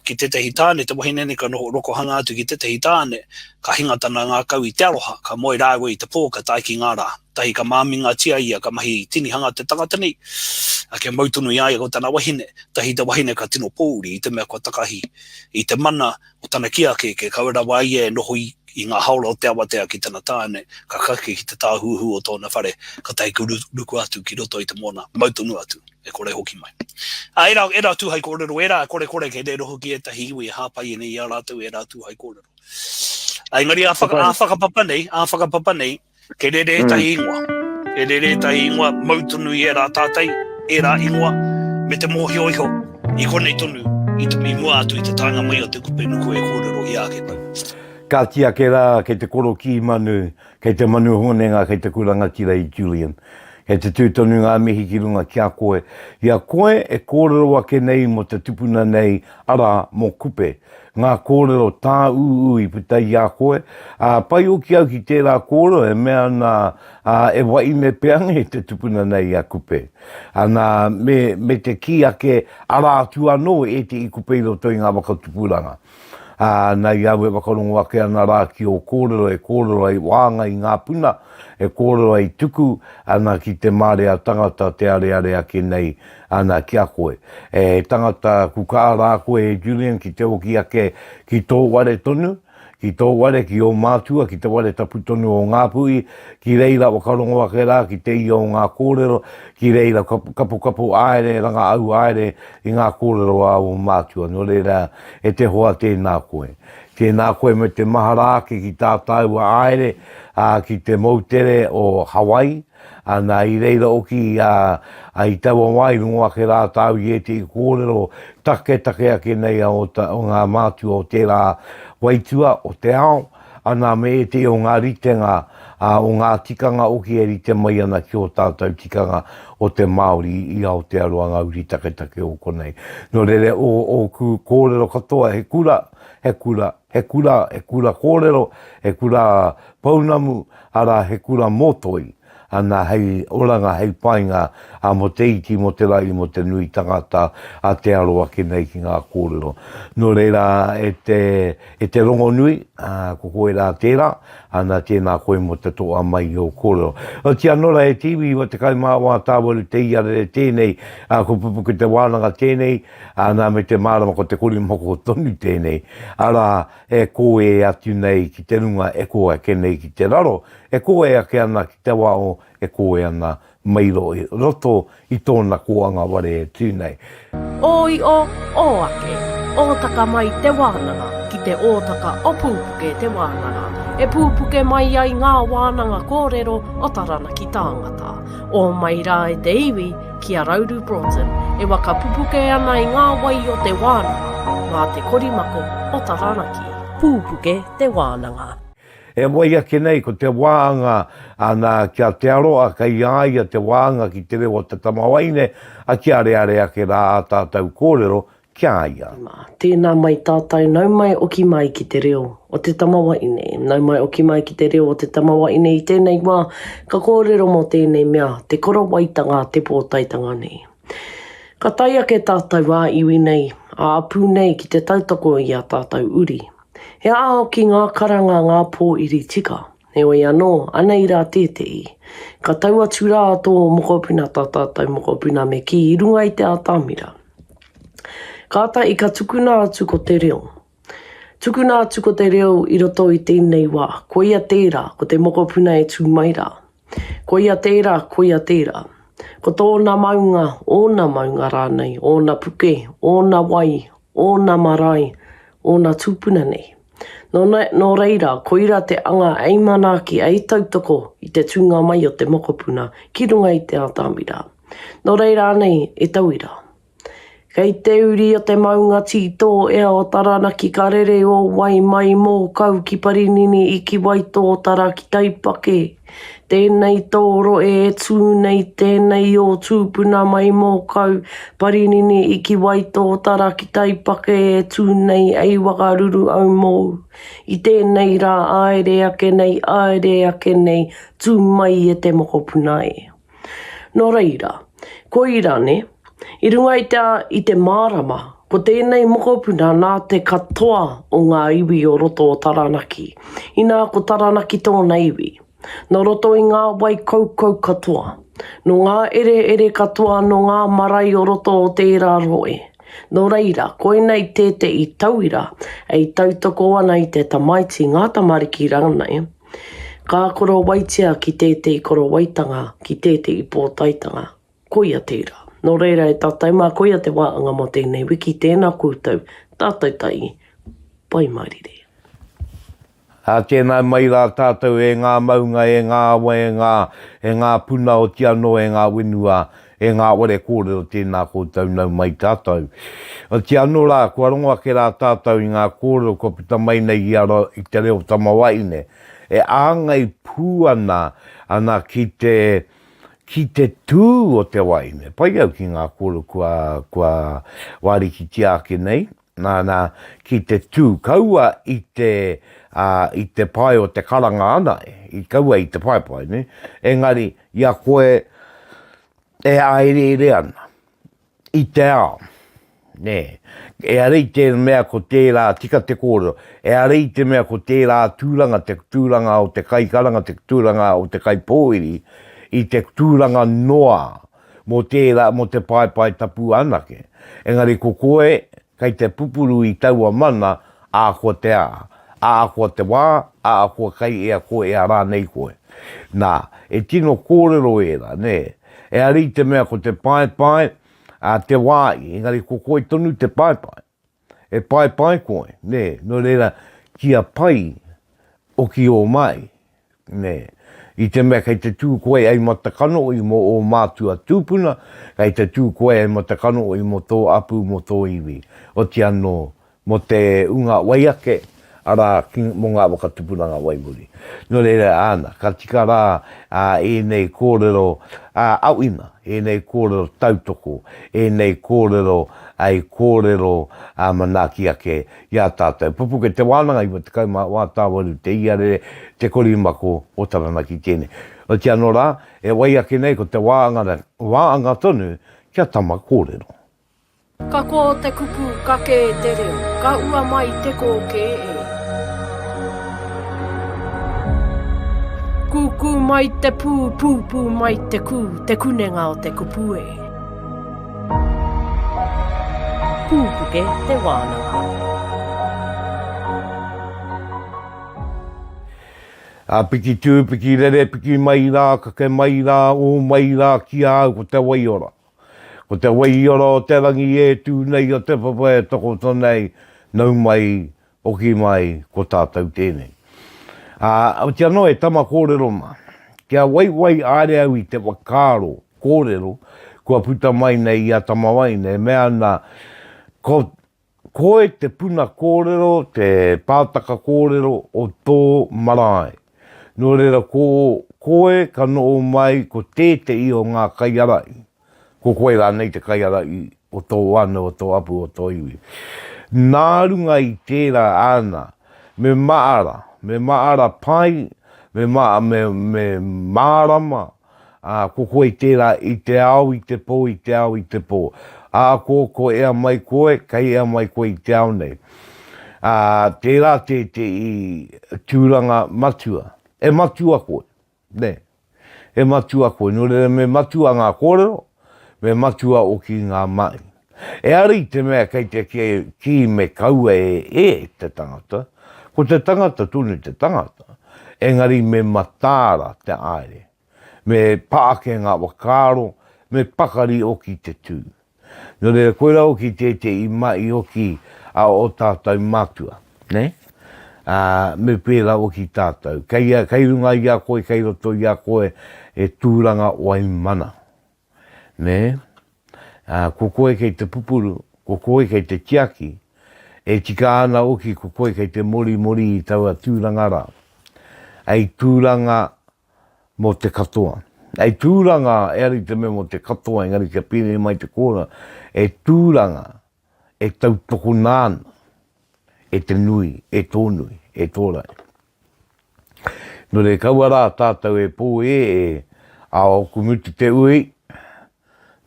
ki tētehi tāne, te wahine nei ka noho rokohanga atu ki tētehi tāne, ka hinga tana ngākau i te aroha, ka moe rāua i te pō, ka tae ki ngā rā. Tahi ka māmingatia ia, ka mahi tinihanga te tangata nei, ā, kia mau tonu i a ia ko tana wahine, tahi te wahine ka tino pōuri i te mea kua takahi i te mana o tana kī ake kei kaua rawa ia e noho i ngā haora o te awatea ki tana tāne, ka kake ki te tāhuhu o tōna whare, ka tahi ka ruku atu ki roto i te moana, mau tonu atu, e kore hoki mai. Ā, ērā, ērā tū hai kōrero, ērā korekore kei reira hoki ētahi iwi e hāpai ana i a rātou ērā tū hai kōrero. Ā, engari ā, whaka, ā whakapapa nei, ā whakapapa nei, Kei rere ētahi ingoa. Kei rere ētahi ingoa, mau tonu i ērā tātai, ērā ingoa, me te mōhio iho, i konei tonu, i te, i mua atu i te taenga mai o te kupe nuku e kōrerohia ake nei. Kāti ake rā, kei te korokī manu, kei te manu honenga, kei te kurangatira i Julian. Kei te tū tonu ngā mihi ki runga ki a koe. I a koe e kōrero ake nei mō te tupuna nei, arā, mō Kupe. Ngā kōrero tāūū i puta i a koe, ā, pai hoki au ki tērā kōrero e mea ana, ā, e waime peange te tupuna nei a Kupe. Ana, me, me te kī ake, arā atu anō ētehi Kupe i roto i ngā whakatupuranga. Ā, na i au e whakarongo ake ana rā ki ō kōrero e kōrero ai wānga i ngā puna, e kōrero ai tuku ana ki te marea tangata te areare ake nei ana ki a koe. E tangata kukā rā koe e Julian ki te oki ake ki tō ware tonu, ki tō ware, ki ō mātua, ki te ware tapu tonu o Ngāpuhi, ki reira whakarongo ake rā ki te ia o ngā kōrero, ki reira kapokapo āere, rangaau āere i ngā kōrero a ō mātua. Nō reira, E te hoa tēnā koe. Tēnā koe me te mahara ake ki tā tāua aere ā, ki te moutere o Hawaii, ā, nā i reira oki ā, ā, i taua wā i rongo ake rā tāu i ētehi kōrero taketake ake nei a o, ta, o ngā mātua o tērā waitua o te ao, Ana me ētehi o ngā ritenga, ā, o ngā tikanga hoki e rite mai ana ki ō tātou tikanga o te Māori i Aotearoa ngā uri taketake o konei. Nō reira, o ōku kōrero katoa he kura, he kura, he kura, he kura kōrero, he kura pounamu, arā, he kura mōtoi. Ana hei oranga, hei painga, ā, mō te iti, mō te rahi, mō te nui tangata a te aro ake nei ki ngā kōrero. Nō reira, e te, e te rongonui, ā, ko koe rā tērā, ana, tēnā koe mō te toa mai i ō kōrero. Otiia anō rā e te iwi, 94 tāwaru te iarere tēnei, ā, ko Pupuke te wānanga tēnei, ana, me te mārama ko te korimoko tonu tēnei, arā, e kōē atu nei ki te runga, e kō ake nei ki te raro, E kōe ake ana ki te wao e kōe ana mai roto i tōna kōanga ware e tū nei. Ō io, ō ake, ōtaka mai te wānanga ki te ōtaka o Pūpuke te wānanga, e pūpuke mai ai ngā wānanga kōrero o Taranaki tāngata. Ō mai rā e te iwi ki a Rauru Broughton e waka pupuke ana i ngā wai o te wānanga mā te korimako o Taranaki. Pūpuke te wānanga. E wai ake nei ko te wāanga ana ki a Te Aroa kei a ia te wāanga ki te reo o te tamawaine, a kia areare ake rā ā tātou kōrero ki a ia. Tēnā mai tātou, nau mai oki mai ki te reo o te tamawaine, nau mai oki mai ki te reo o te tamawaine i tēnei wā, ka kōrero mō tēnei mea, te korowaitanga, te pōtaetanga nei. Ka tae ake tātou ā-iwi nei, ā-apū nei ki te tautoko i ā tātou uri. He aha hoki ngā karanga ngā pōiri tika? Heoi anō, anei rā tētehi. Ka tau atu rā tō mokopuna, tā tātou mokopuna me kī, i runga i te atamira. Kātahi ka tukuna atu ko te reo. Tukuna atu ko te reo i roto i tēnei wā. Koia tērā, ko te mokopuna e tū mai rā. Koia tērā, koia tērā. Ko tōna maunga, ōna maunga rānei, ōna puke, ōna wai, ōna marae, ōna tūpuna nei. Nō, nō reira, koira te anga ei manaaki, ei tautoko i te tūnga mai o te mokopuna ki runga i te atamira. Nō reira anei e tauira. Kei te uri o te maunga tītō ea o Taranaki ka rere ō wai mai mōkau ki Parinini i ki Waitōtara ki Taipake. Tēnei tō roe e tū nei, tēnei ō tūpuna mai mōkau Parinini i ki Waitōtara ki Taipake e tū nei ei wakaruru au mōu. I tēnei rā āere ake nei, āere ake nei, tū mai e te mokopuna e. Nō reira, koira nē, i runga i te, i te mārama, ko tēnei mokopuna nā te katoa o ngā iwi o roto o Taranaki, inā ko Taranaki tōna iwi, nō roto i ngā wai kaukau katoa, nō ngā ereere katoa nō ngā marae o roto o tērā rohe. Nō reira, koinei tētehi tauira e tautoko ana i te tamaiti, ngā tamariki rānei, Ka korowaitia ki tētehi korowaitanga, ki tētehi pōtaetanga. Koia tērā. Nō reira e tātou mā, koia te wāanga mō tēnei wiki, tēnā koutou, tātou tahi, Pai mārire. Ā, tēnā mai rā tātou e ngā maunga, e ngā awa, e ngā, e ngā puna oti anō, e ngā whenua, e ngā ware kōrero tēnā koutou nau mai tātou. Oti anō rā, kua rongo ake rā tātou i ngā kōrero kua puta mai nei i a i te reo tamawaine, e āngai pū ana, ana ki te, ki te tū o te waeine. Pai au ki ngā kōrero kua, kua wārikitia ake nei, nā, nā, ki te tū, kaua i te, ā, i te pae o te karanga ana, i kaua i te paepae, nē, engari, i a koe e āereere ana i te ao, nē, ehara i te mea ko tērā, tika te kōrero, ehara i te mea ko tērā tūranga, te tūranga o te kaikaranga, te tūranga o te kaipōiri, i te tūranga noa mō tērā, mō te paepae tapu anake. Engari ko koe kei te pupuru i taua mana ahakoa te aha, ahakoa te wā, ahakoa kei ea ko ea rānei koe. Nā, e tino kōrero ērā, nē. Ehara i te mea ko te paepae a te wā, engari ko koe tonu te paepae. E paepae koe, nē, nō reira, kia pai oki ō mai, nē. I te mea kei te tū koe hei matakanohi mō ō mātua tūpuna, kei te tū koe hei matakanohi mō tō apu, mō tō iwi. Oti anō, mō te unga wai ake, arā, ki, mō ngā whakatupuranga wai muri. Nō reira, āna, ka tika rā ā, ēnei kōrero ā, awina, ēnei kōrero tautoko, ēnei kōrero hei kōrero ā, manaaki ake i a tātou. Pupuke te wānanga, 94 tāwaru te iarere, te korimako o Taranaki tēnei. Oti anō rā, e wai ake nei ko te wāanga, wāanga tonu kia tama kōrero. Ka kō te kupu, ka kē te reo, ka ua mai te kōkē e. Kūkū mai te pū, pūpū mai te kū, te kunenga o te kupu e. Pūpuke te wānanga. A piki tū, piki rere, piki mai rā, kake mai rā, ō mai rā ki a au ko te waiora. Ko te waiora o te rangi e tū nei o te papa e takoto nei, nau mai, hoki mai, ko tātou tēnei. Ā, oti anō e tama kōrero mā, kia waiwai haere au i te whakaaro kōrero kua puta mai nei i a Tamawaine, e mea ana, ko Koe te puna kōrero, te pātaka kōrero o tō marae. Nō reira ko koe ka noho mai ko tētehi o ngā kaiārahi, ko koe rānei te kaiārahi o tō whānau, o tō hapū, o tō iwi. Nā runga i tērā āna, me maara, me maara pai, me, me, me mārama, Ā, ko koe tērā i te ao, i te pō, i te ao, i te pō. Ā, ko, ko ea mai koe, kei ea mai koe i te ao nei. Ā, tērā tētehi tūranga matua. E matua koe, nē. He matua koe, nō reira me matua ngā kōrero, me matua oki ngā mahi. Ehara i te mea kei te kī me kaua e e te tangata, ko te tangata tonu te tangata, engari me mataara te aere, me pa ake ngā whakaaro, me pakari oki te tū. Nō reira, koirā hoki tētehi mahi hoki a ō tātou mātua, nē? Ā, me pērā hoki tātou. Kei, kei runga i a koe, kei roto i a koe e tūranga waimana, nē? Ā, ko koe kei te pupuru, ko koe kei te tiaki, e tika ana hoki ko koe kei te morimori i taua tūranga rā. Hei tūranga mō te katoa. Hei tūranga, ehara i te mea mō te katoa, engari kia pēnei mai te kōrero, he tūranga e tautokona ana e te nui, e tō nui, e tō rae. Nō reira, kaua rā tātou e pōēē, ā, ōku mutu te ui,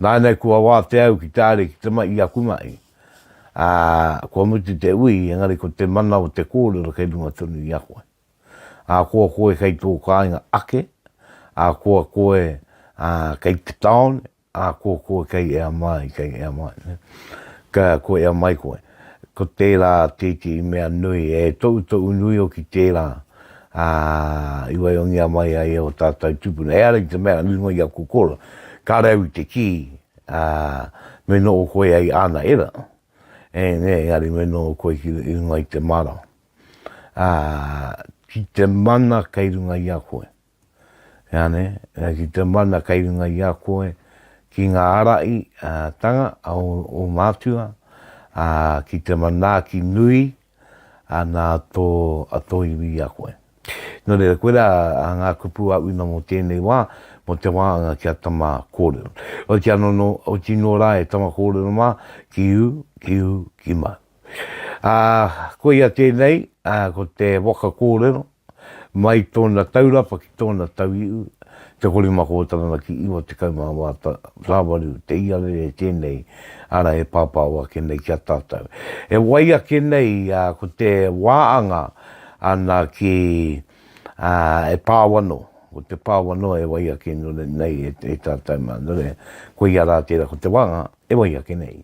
nāianei kua wātea au ki te haere ki te mahi i aku mahi, ā, kua mutu te ui, engari ko te mana o te kōrero kei runga tonu i a koe. Ā, koa koe kei tō kāinga ake, ā, koa koe kei te tāone, ā, koa koe kei ea mai, kei ea mai, nē. Ka, ko ea mai koe. Ko tērā tētehi mea nui, e tohutohu nui hoki tērā, ā, i waihongia mai ai e ō tātou tūpuna. Ehara i te mea, i runga i aku kōrero, kāre au i te kī, ā, me noho koe ai āna era, e, nē, engari me noho koe ki i runga i te mārama. Ā, ki te mana kei runga i a koe. Ea nē, ki te mana kei runga i a koe, ki ngā ārahi tanga a ō mātua, ā, ki te manaaki nui ana tō, a tō iwi i a koe. Nō reira, koirā ngā kupu āwhina mō tēnei wā, mō te wāanga kia tama kōrero. Oti anō, oti nō rā e tama kōrero mā, ki ū, ki ū, ki mau. Ā, koia tēnei, ā, ko te waka kōrero, mai tōna taurapa ki tōna tauihu, te korimako o Taranaki 94 te iarere tēnei, ara e pāpāo ake nei ki a tātou. E wai ake nei, ā, ko te wāanga ana ki, ā, e pāo anō, ko te pāo anō e wai ake nei e tātou mā. Nō reira, koia rā tērā ko te wāanga e wai ake nei.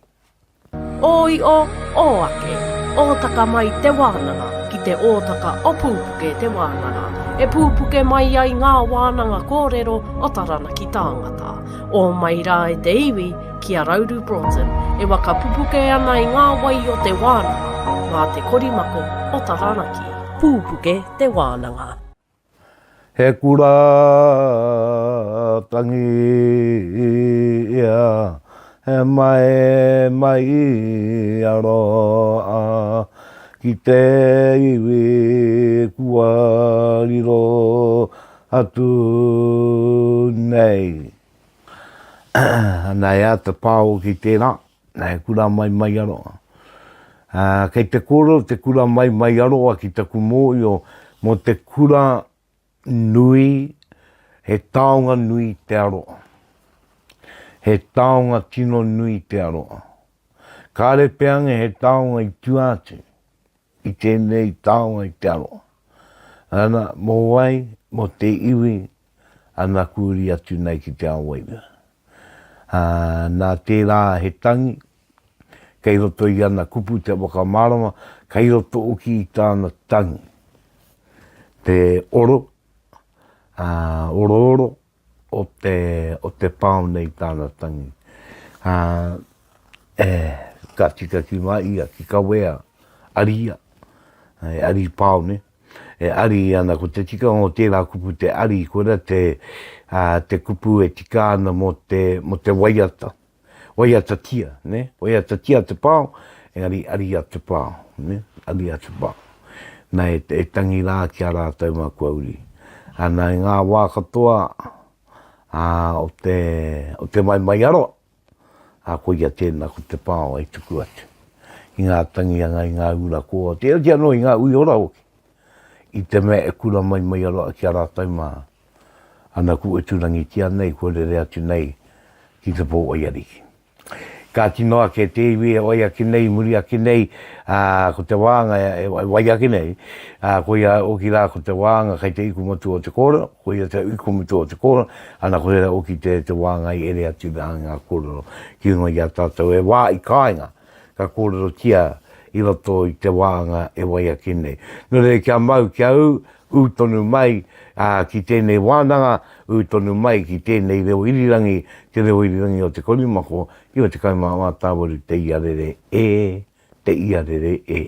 Ō io, ō ake, ōtaka mai te wānanga ki te ōtaka o Pūpuke te wānanga, e pūpuke mai ai ngā wānanga kōrero o Taranaki tāngata. Ō mai rā e te iwi ki a Rauru Broughton e waka pupuke ana i ngā wai o te wānanga mā te korimako o Taranaki. Pūpuke te wānanga. He kura tangi ia, he mae mai aroa ki te iwi kua riro atu nei. Ana e āta pāho ki tērā, he kura mai mai aroa. Kei te kōrero te kura mai mai aroa ki taku mōhio mō te kura nui, he taonga nui te aroa. He taonga tino nui te aroa. Kāre peange he taonga i tua atu i tēnei taonga i te aroa. Ana, mō wai, mō te iwi, ana kūri atu nei ki te ao wairua. Ā, nā tērā he tangi, kei roto i ana kupu te whakamārama, kei roto hoki i tāna tangi. Te oro, ā, orooro o te, o te pao nei tāna tangi. Ā, e, ka tika ki mai ia, ki kawea, aria, e ari pao ne. E ari ana, ko te tikanga o tērā kupu te ari, koira te, ā, te kupu e tika ana mō te, mō te waiata. Waiatatia, nē? Waiatatia te pao, engari aria te pao, nē? Aria te pao. Nā, e, e tangi rā ki a rātou mā kua uri. Ana, i ngā wā katoa, ā, o te, o te maimaiaroa, Ā, koia tēnā ko te pao e tuku atu i ngā tangihanga, i ngā ura kōa, tērā oti anō i ngā ui ora hoki, i te mea e kura mai mai aroa ki a rātou mā, ana kua turangitia nei, kua rere atu nei ki te pō waiariki. Ka tino ake te iwi e wai ake nei, muri ake nei, ā, ko te wānga e wai ake nei, ā, koia oki rā ko te wānga kei te ikumotu o te kōrero, koia te ikumotu o te kōrero, ana koia oki te, te wānga i ere atu rā ngā kōrero ki runga i a tātou e wā i kāinga ka kōrerotia i roto i te wānga e wai ake nei. Nō reira kia mau, kia ū, ū tonu mai ā, ki tēnei wānanga, ū tonu mai ki tēnei reo irirangi, te reo irirangi o Te Korimako, 98 te iarere e, te iarere e.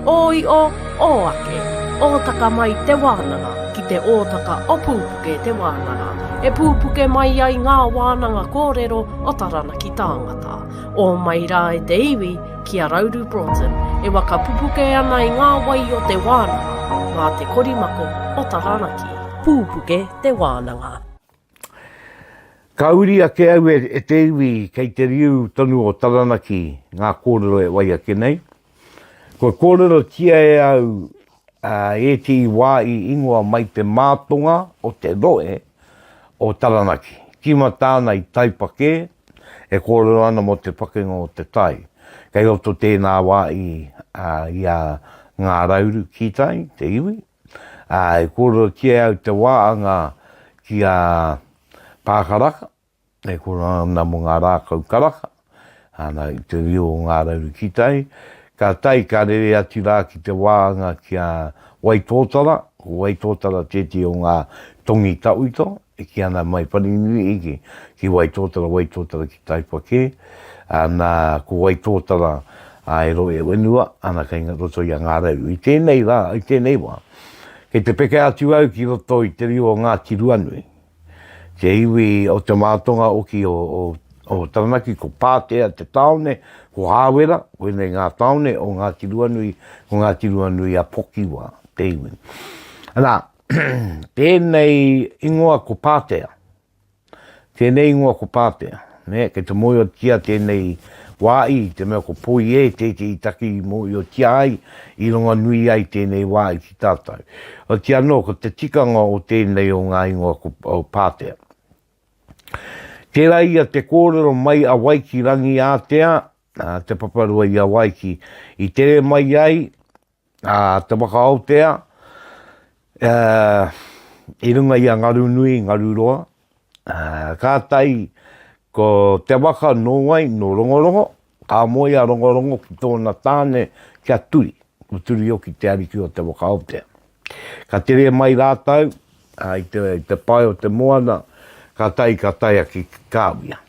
Ō io, ō ake, ōtaka mai te wānanga ki te ōtaka o Pūpuke te wānanga, e pūpuke mai ai ngā wānanga kōrero o Taranaki tāngata. Ō mai rā e te iwi, ki a Rauru Broughton, e waka pupuke ana i ngā wai o te wānanga, mā te korimako o Taranaki. Pūpuke te wānanga. Ka uri ake au e te iwi kei te riu tonu o Taranaki ngā kōrero e wai ake nei. Kua kōrerotia e au ētehi wā i ingoa mai te mātonga o te rohe o Taranaki. Tīmata ana i Taipakē, e kōrero ana mō te pakenga o te tai. Kei roto tēnā wā i a Ngā Rauru ki tai, te iwi, ā, e kōrerotia e au te wā anga ki a Pākaraka, e kōrero ana mō ngā rākau karaka, ana i te reo o Ngā Rauru ki tai, ka tae ka rere atu rā ki te wā anga ki a Waitōtara, ko Waitōtara tētehi o ngā tongi tawhito, e kī ana mai Wharenui ki, ki Waitōtara, Waitōtara ki Taipakē, ana ko Waitōtara a e rohe whenua, ana kei roto i a Ngā Rauru. I tēnei rā, i tēnei wā, kei te peke atu au ki roto i te riu o Ngāti Ruanui, te iwi o Te Mātonga oki o, o, o Taranaki, ko Pātea te tāone, ko Hāwera, koinei ngā tāone o Ngāti Ruanui, ko Ngāti Ruanui a Pokiwa te iwi. Ana, tēnei ingoa ko Pātea, Tēnei ingoa ko Pātea, nē, kei te mōhiotia tēnei wā i te mea ko Poi E tētehi taki i mōhiotia ai, i ronganui ai tēnei wā i ki tātou. Oti anō, ko te tikanga o tēnei o ngā ingoa ko o Pātea. Tērā ia te kōrero mai a Waiki Rangiātea, te paparua i a Waiki, i tere mai ai a Te Waka Aotea, i runga i a Ngarunui, Ngaruroa, kātahi ko te waka nō wai, nō Rongorongo, ka moe a Rongorongo ki tōna tāne ki a Turi, ko Turi hoki te ariki o Te Waka Aotea. Ka tere mai rātou i te, i te pae o te moana, kātahi ka tae ake ki Kāwia.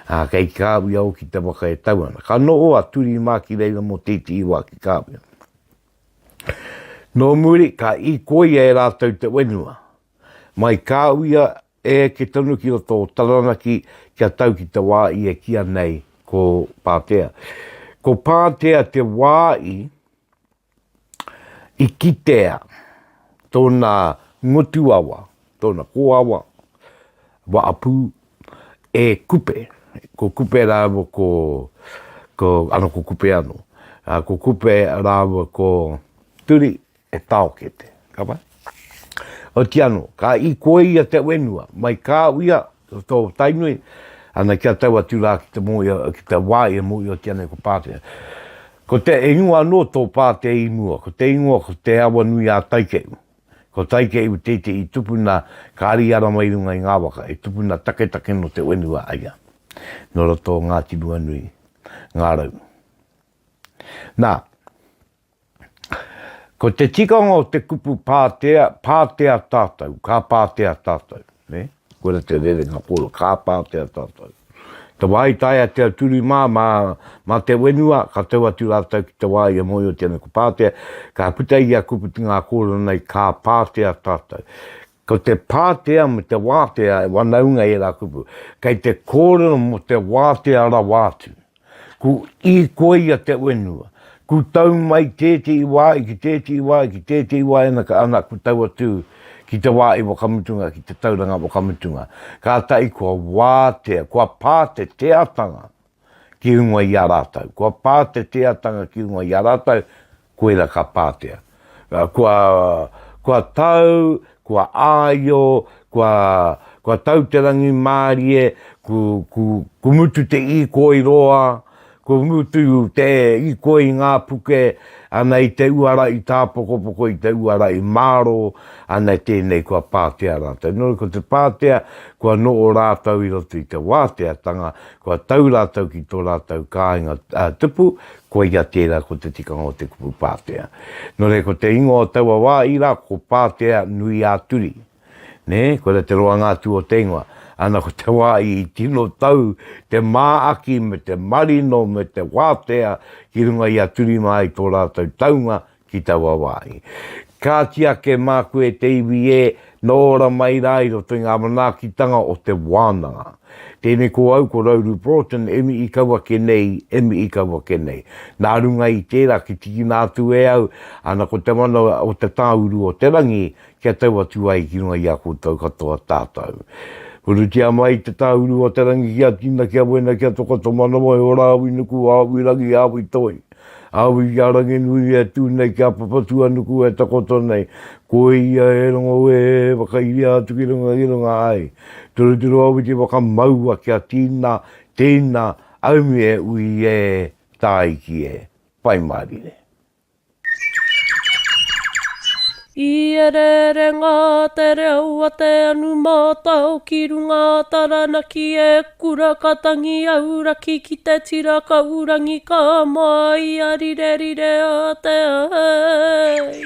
Ā, kei Kāwia hoki te waka e tau ana. Ka noho a Turi mā ki reira mō tētehi wā ki Kāwia. Nō muri, ka īkoia e rātou te whenua. Mai Kāwia e eke tonu ki roto o Taranaki kia tau ki te wā i e kīa nei ko Pātea. Ko Pātea te wā i I kitea tōna ngutuawa, tōna kōawa, waapū, e Kupe. Ko Kupe rāua ko, ko, ano ko Kupe anō. Ko Kupe rāua ko Turi e Taokete. Ka pai? Oti anō, ka ikoia te whenua, mai Kāwia, Tō Tainui, ana kia tau atu rā ki te mōhio, ki te wā e mōhiotia nei ko Pātea. Ko te ingoa anō tō Pātea i mua, ko te ingoa ko Te Awanui-a-Taikeʻu. Ko Taikeʻu tētehi tupuna ka ariara mai runga i ngā waka, he tupuna taketake nō te whenua a ia, nō roto o Ngāti Ruanui, Ngā Rau. Nā, Ko te tikanga o te kupu pātea, pātea tātou, ka pātea tātou, nē? Koira te rerenga kōrero, ka pātea tātou. Te wā i tae a Te Auturi mā, mā, mā te whenua, ka tau atu rātou ki te wā i a mōhiotia nei ko pātea, ka puta i a kupu ngā kōrero nei, ka pātea tātou. Ko te pātea me te wātea e wanaunga ērā kupu. Kei te kōrero mō te wātea rawa atu. Ku īkoia te whenua. Ku tau mai tētehi wā i ki tētehi wā i ki tētehi wā ena ka ana ku tau atu ki te wā i whakamutunga, ki te tauranga whakamutunga. Kātahi kua wātea, kua pā te teatanga ki runga i a rātou. Kua pā te teatanga ki runga i a rātou, koira ka pātea. Kua, kua tau, kua āio, kua, Kua tau te rangimārie, ku, ku, ku mutu te īkoi roa, ku mutu te īkoi i ngā puke, ana i te uara i tāpokopoko, i te uara i mārō, ana tēnei kua pātea rātou. Nō reira, ko te pātea, kua noho rātou i roto i te wāteatanga, kua tau rātou ki tō rātou kāinga tupu, koia tērā ko te tikanga o te kupu pātea. Nō reira, ko te ingoa o taua wā ira, ko Pātea Nui-ā-Turi. Nē, koira te roanga atu o te ingoa. Ana ko te wā i tino tau te māaki me te marino me te wātea ki runga i a Turi mā i tō rātou taunga ki taua wāhi. Kāti ake māku e te iwi e, nō ora mai rā i roto i ngā manaakitanga o te wānanga. Tēnei ko au, ko Rauru Broughton, e mihi kau ake nei, e mihi kau ake nei. Nā runga i tērā ki tikina atu e au, ana ko te mana o te tāuru o te rangi, kia tau atu ai ki runga i a koutou katoa tātou. Purutia mai te tāuru o te rangi kia tina, kia wena, kia toka to manawa e ora awi nuku, awi rangi, awi toi. Awi ki a Ranginui e tū nei, ki a Papatuanuku e takoto nei. Ko ia e rongo e whakairia atu ki runga ki runga ai. Turuturu awi ki whakamaua kia tina, tina, aumi e ui e, tāiki e, pai mārire. I ereere ngā te reo a te anu mātao ki runga a Taranaki e kura ka tangi auraki ki te tira kaurangi ka māia rirerire a te ahei.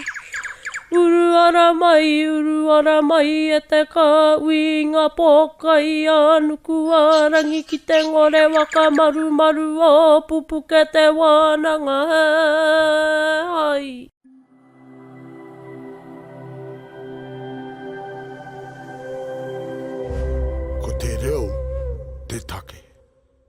Uru ara mai, uru ara mai e te kāhui i ngā pōkai a nuku a rangi ki te ngore waka marumaru o Pupuke te wānanga hai. Ko te reo.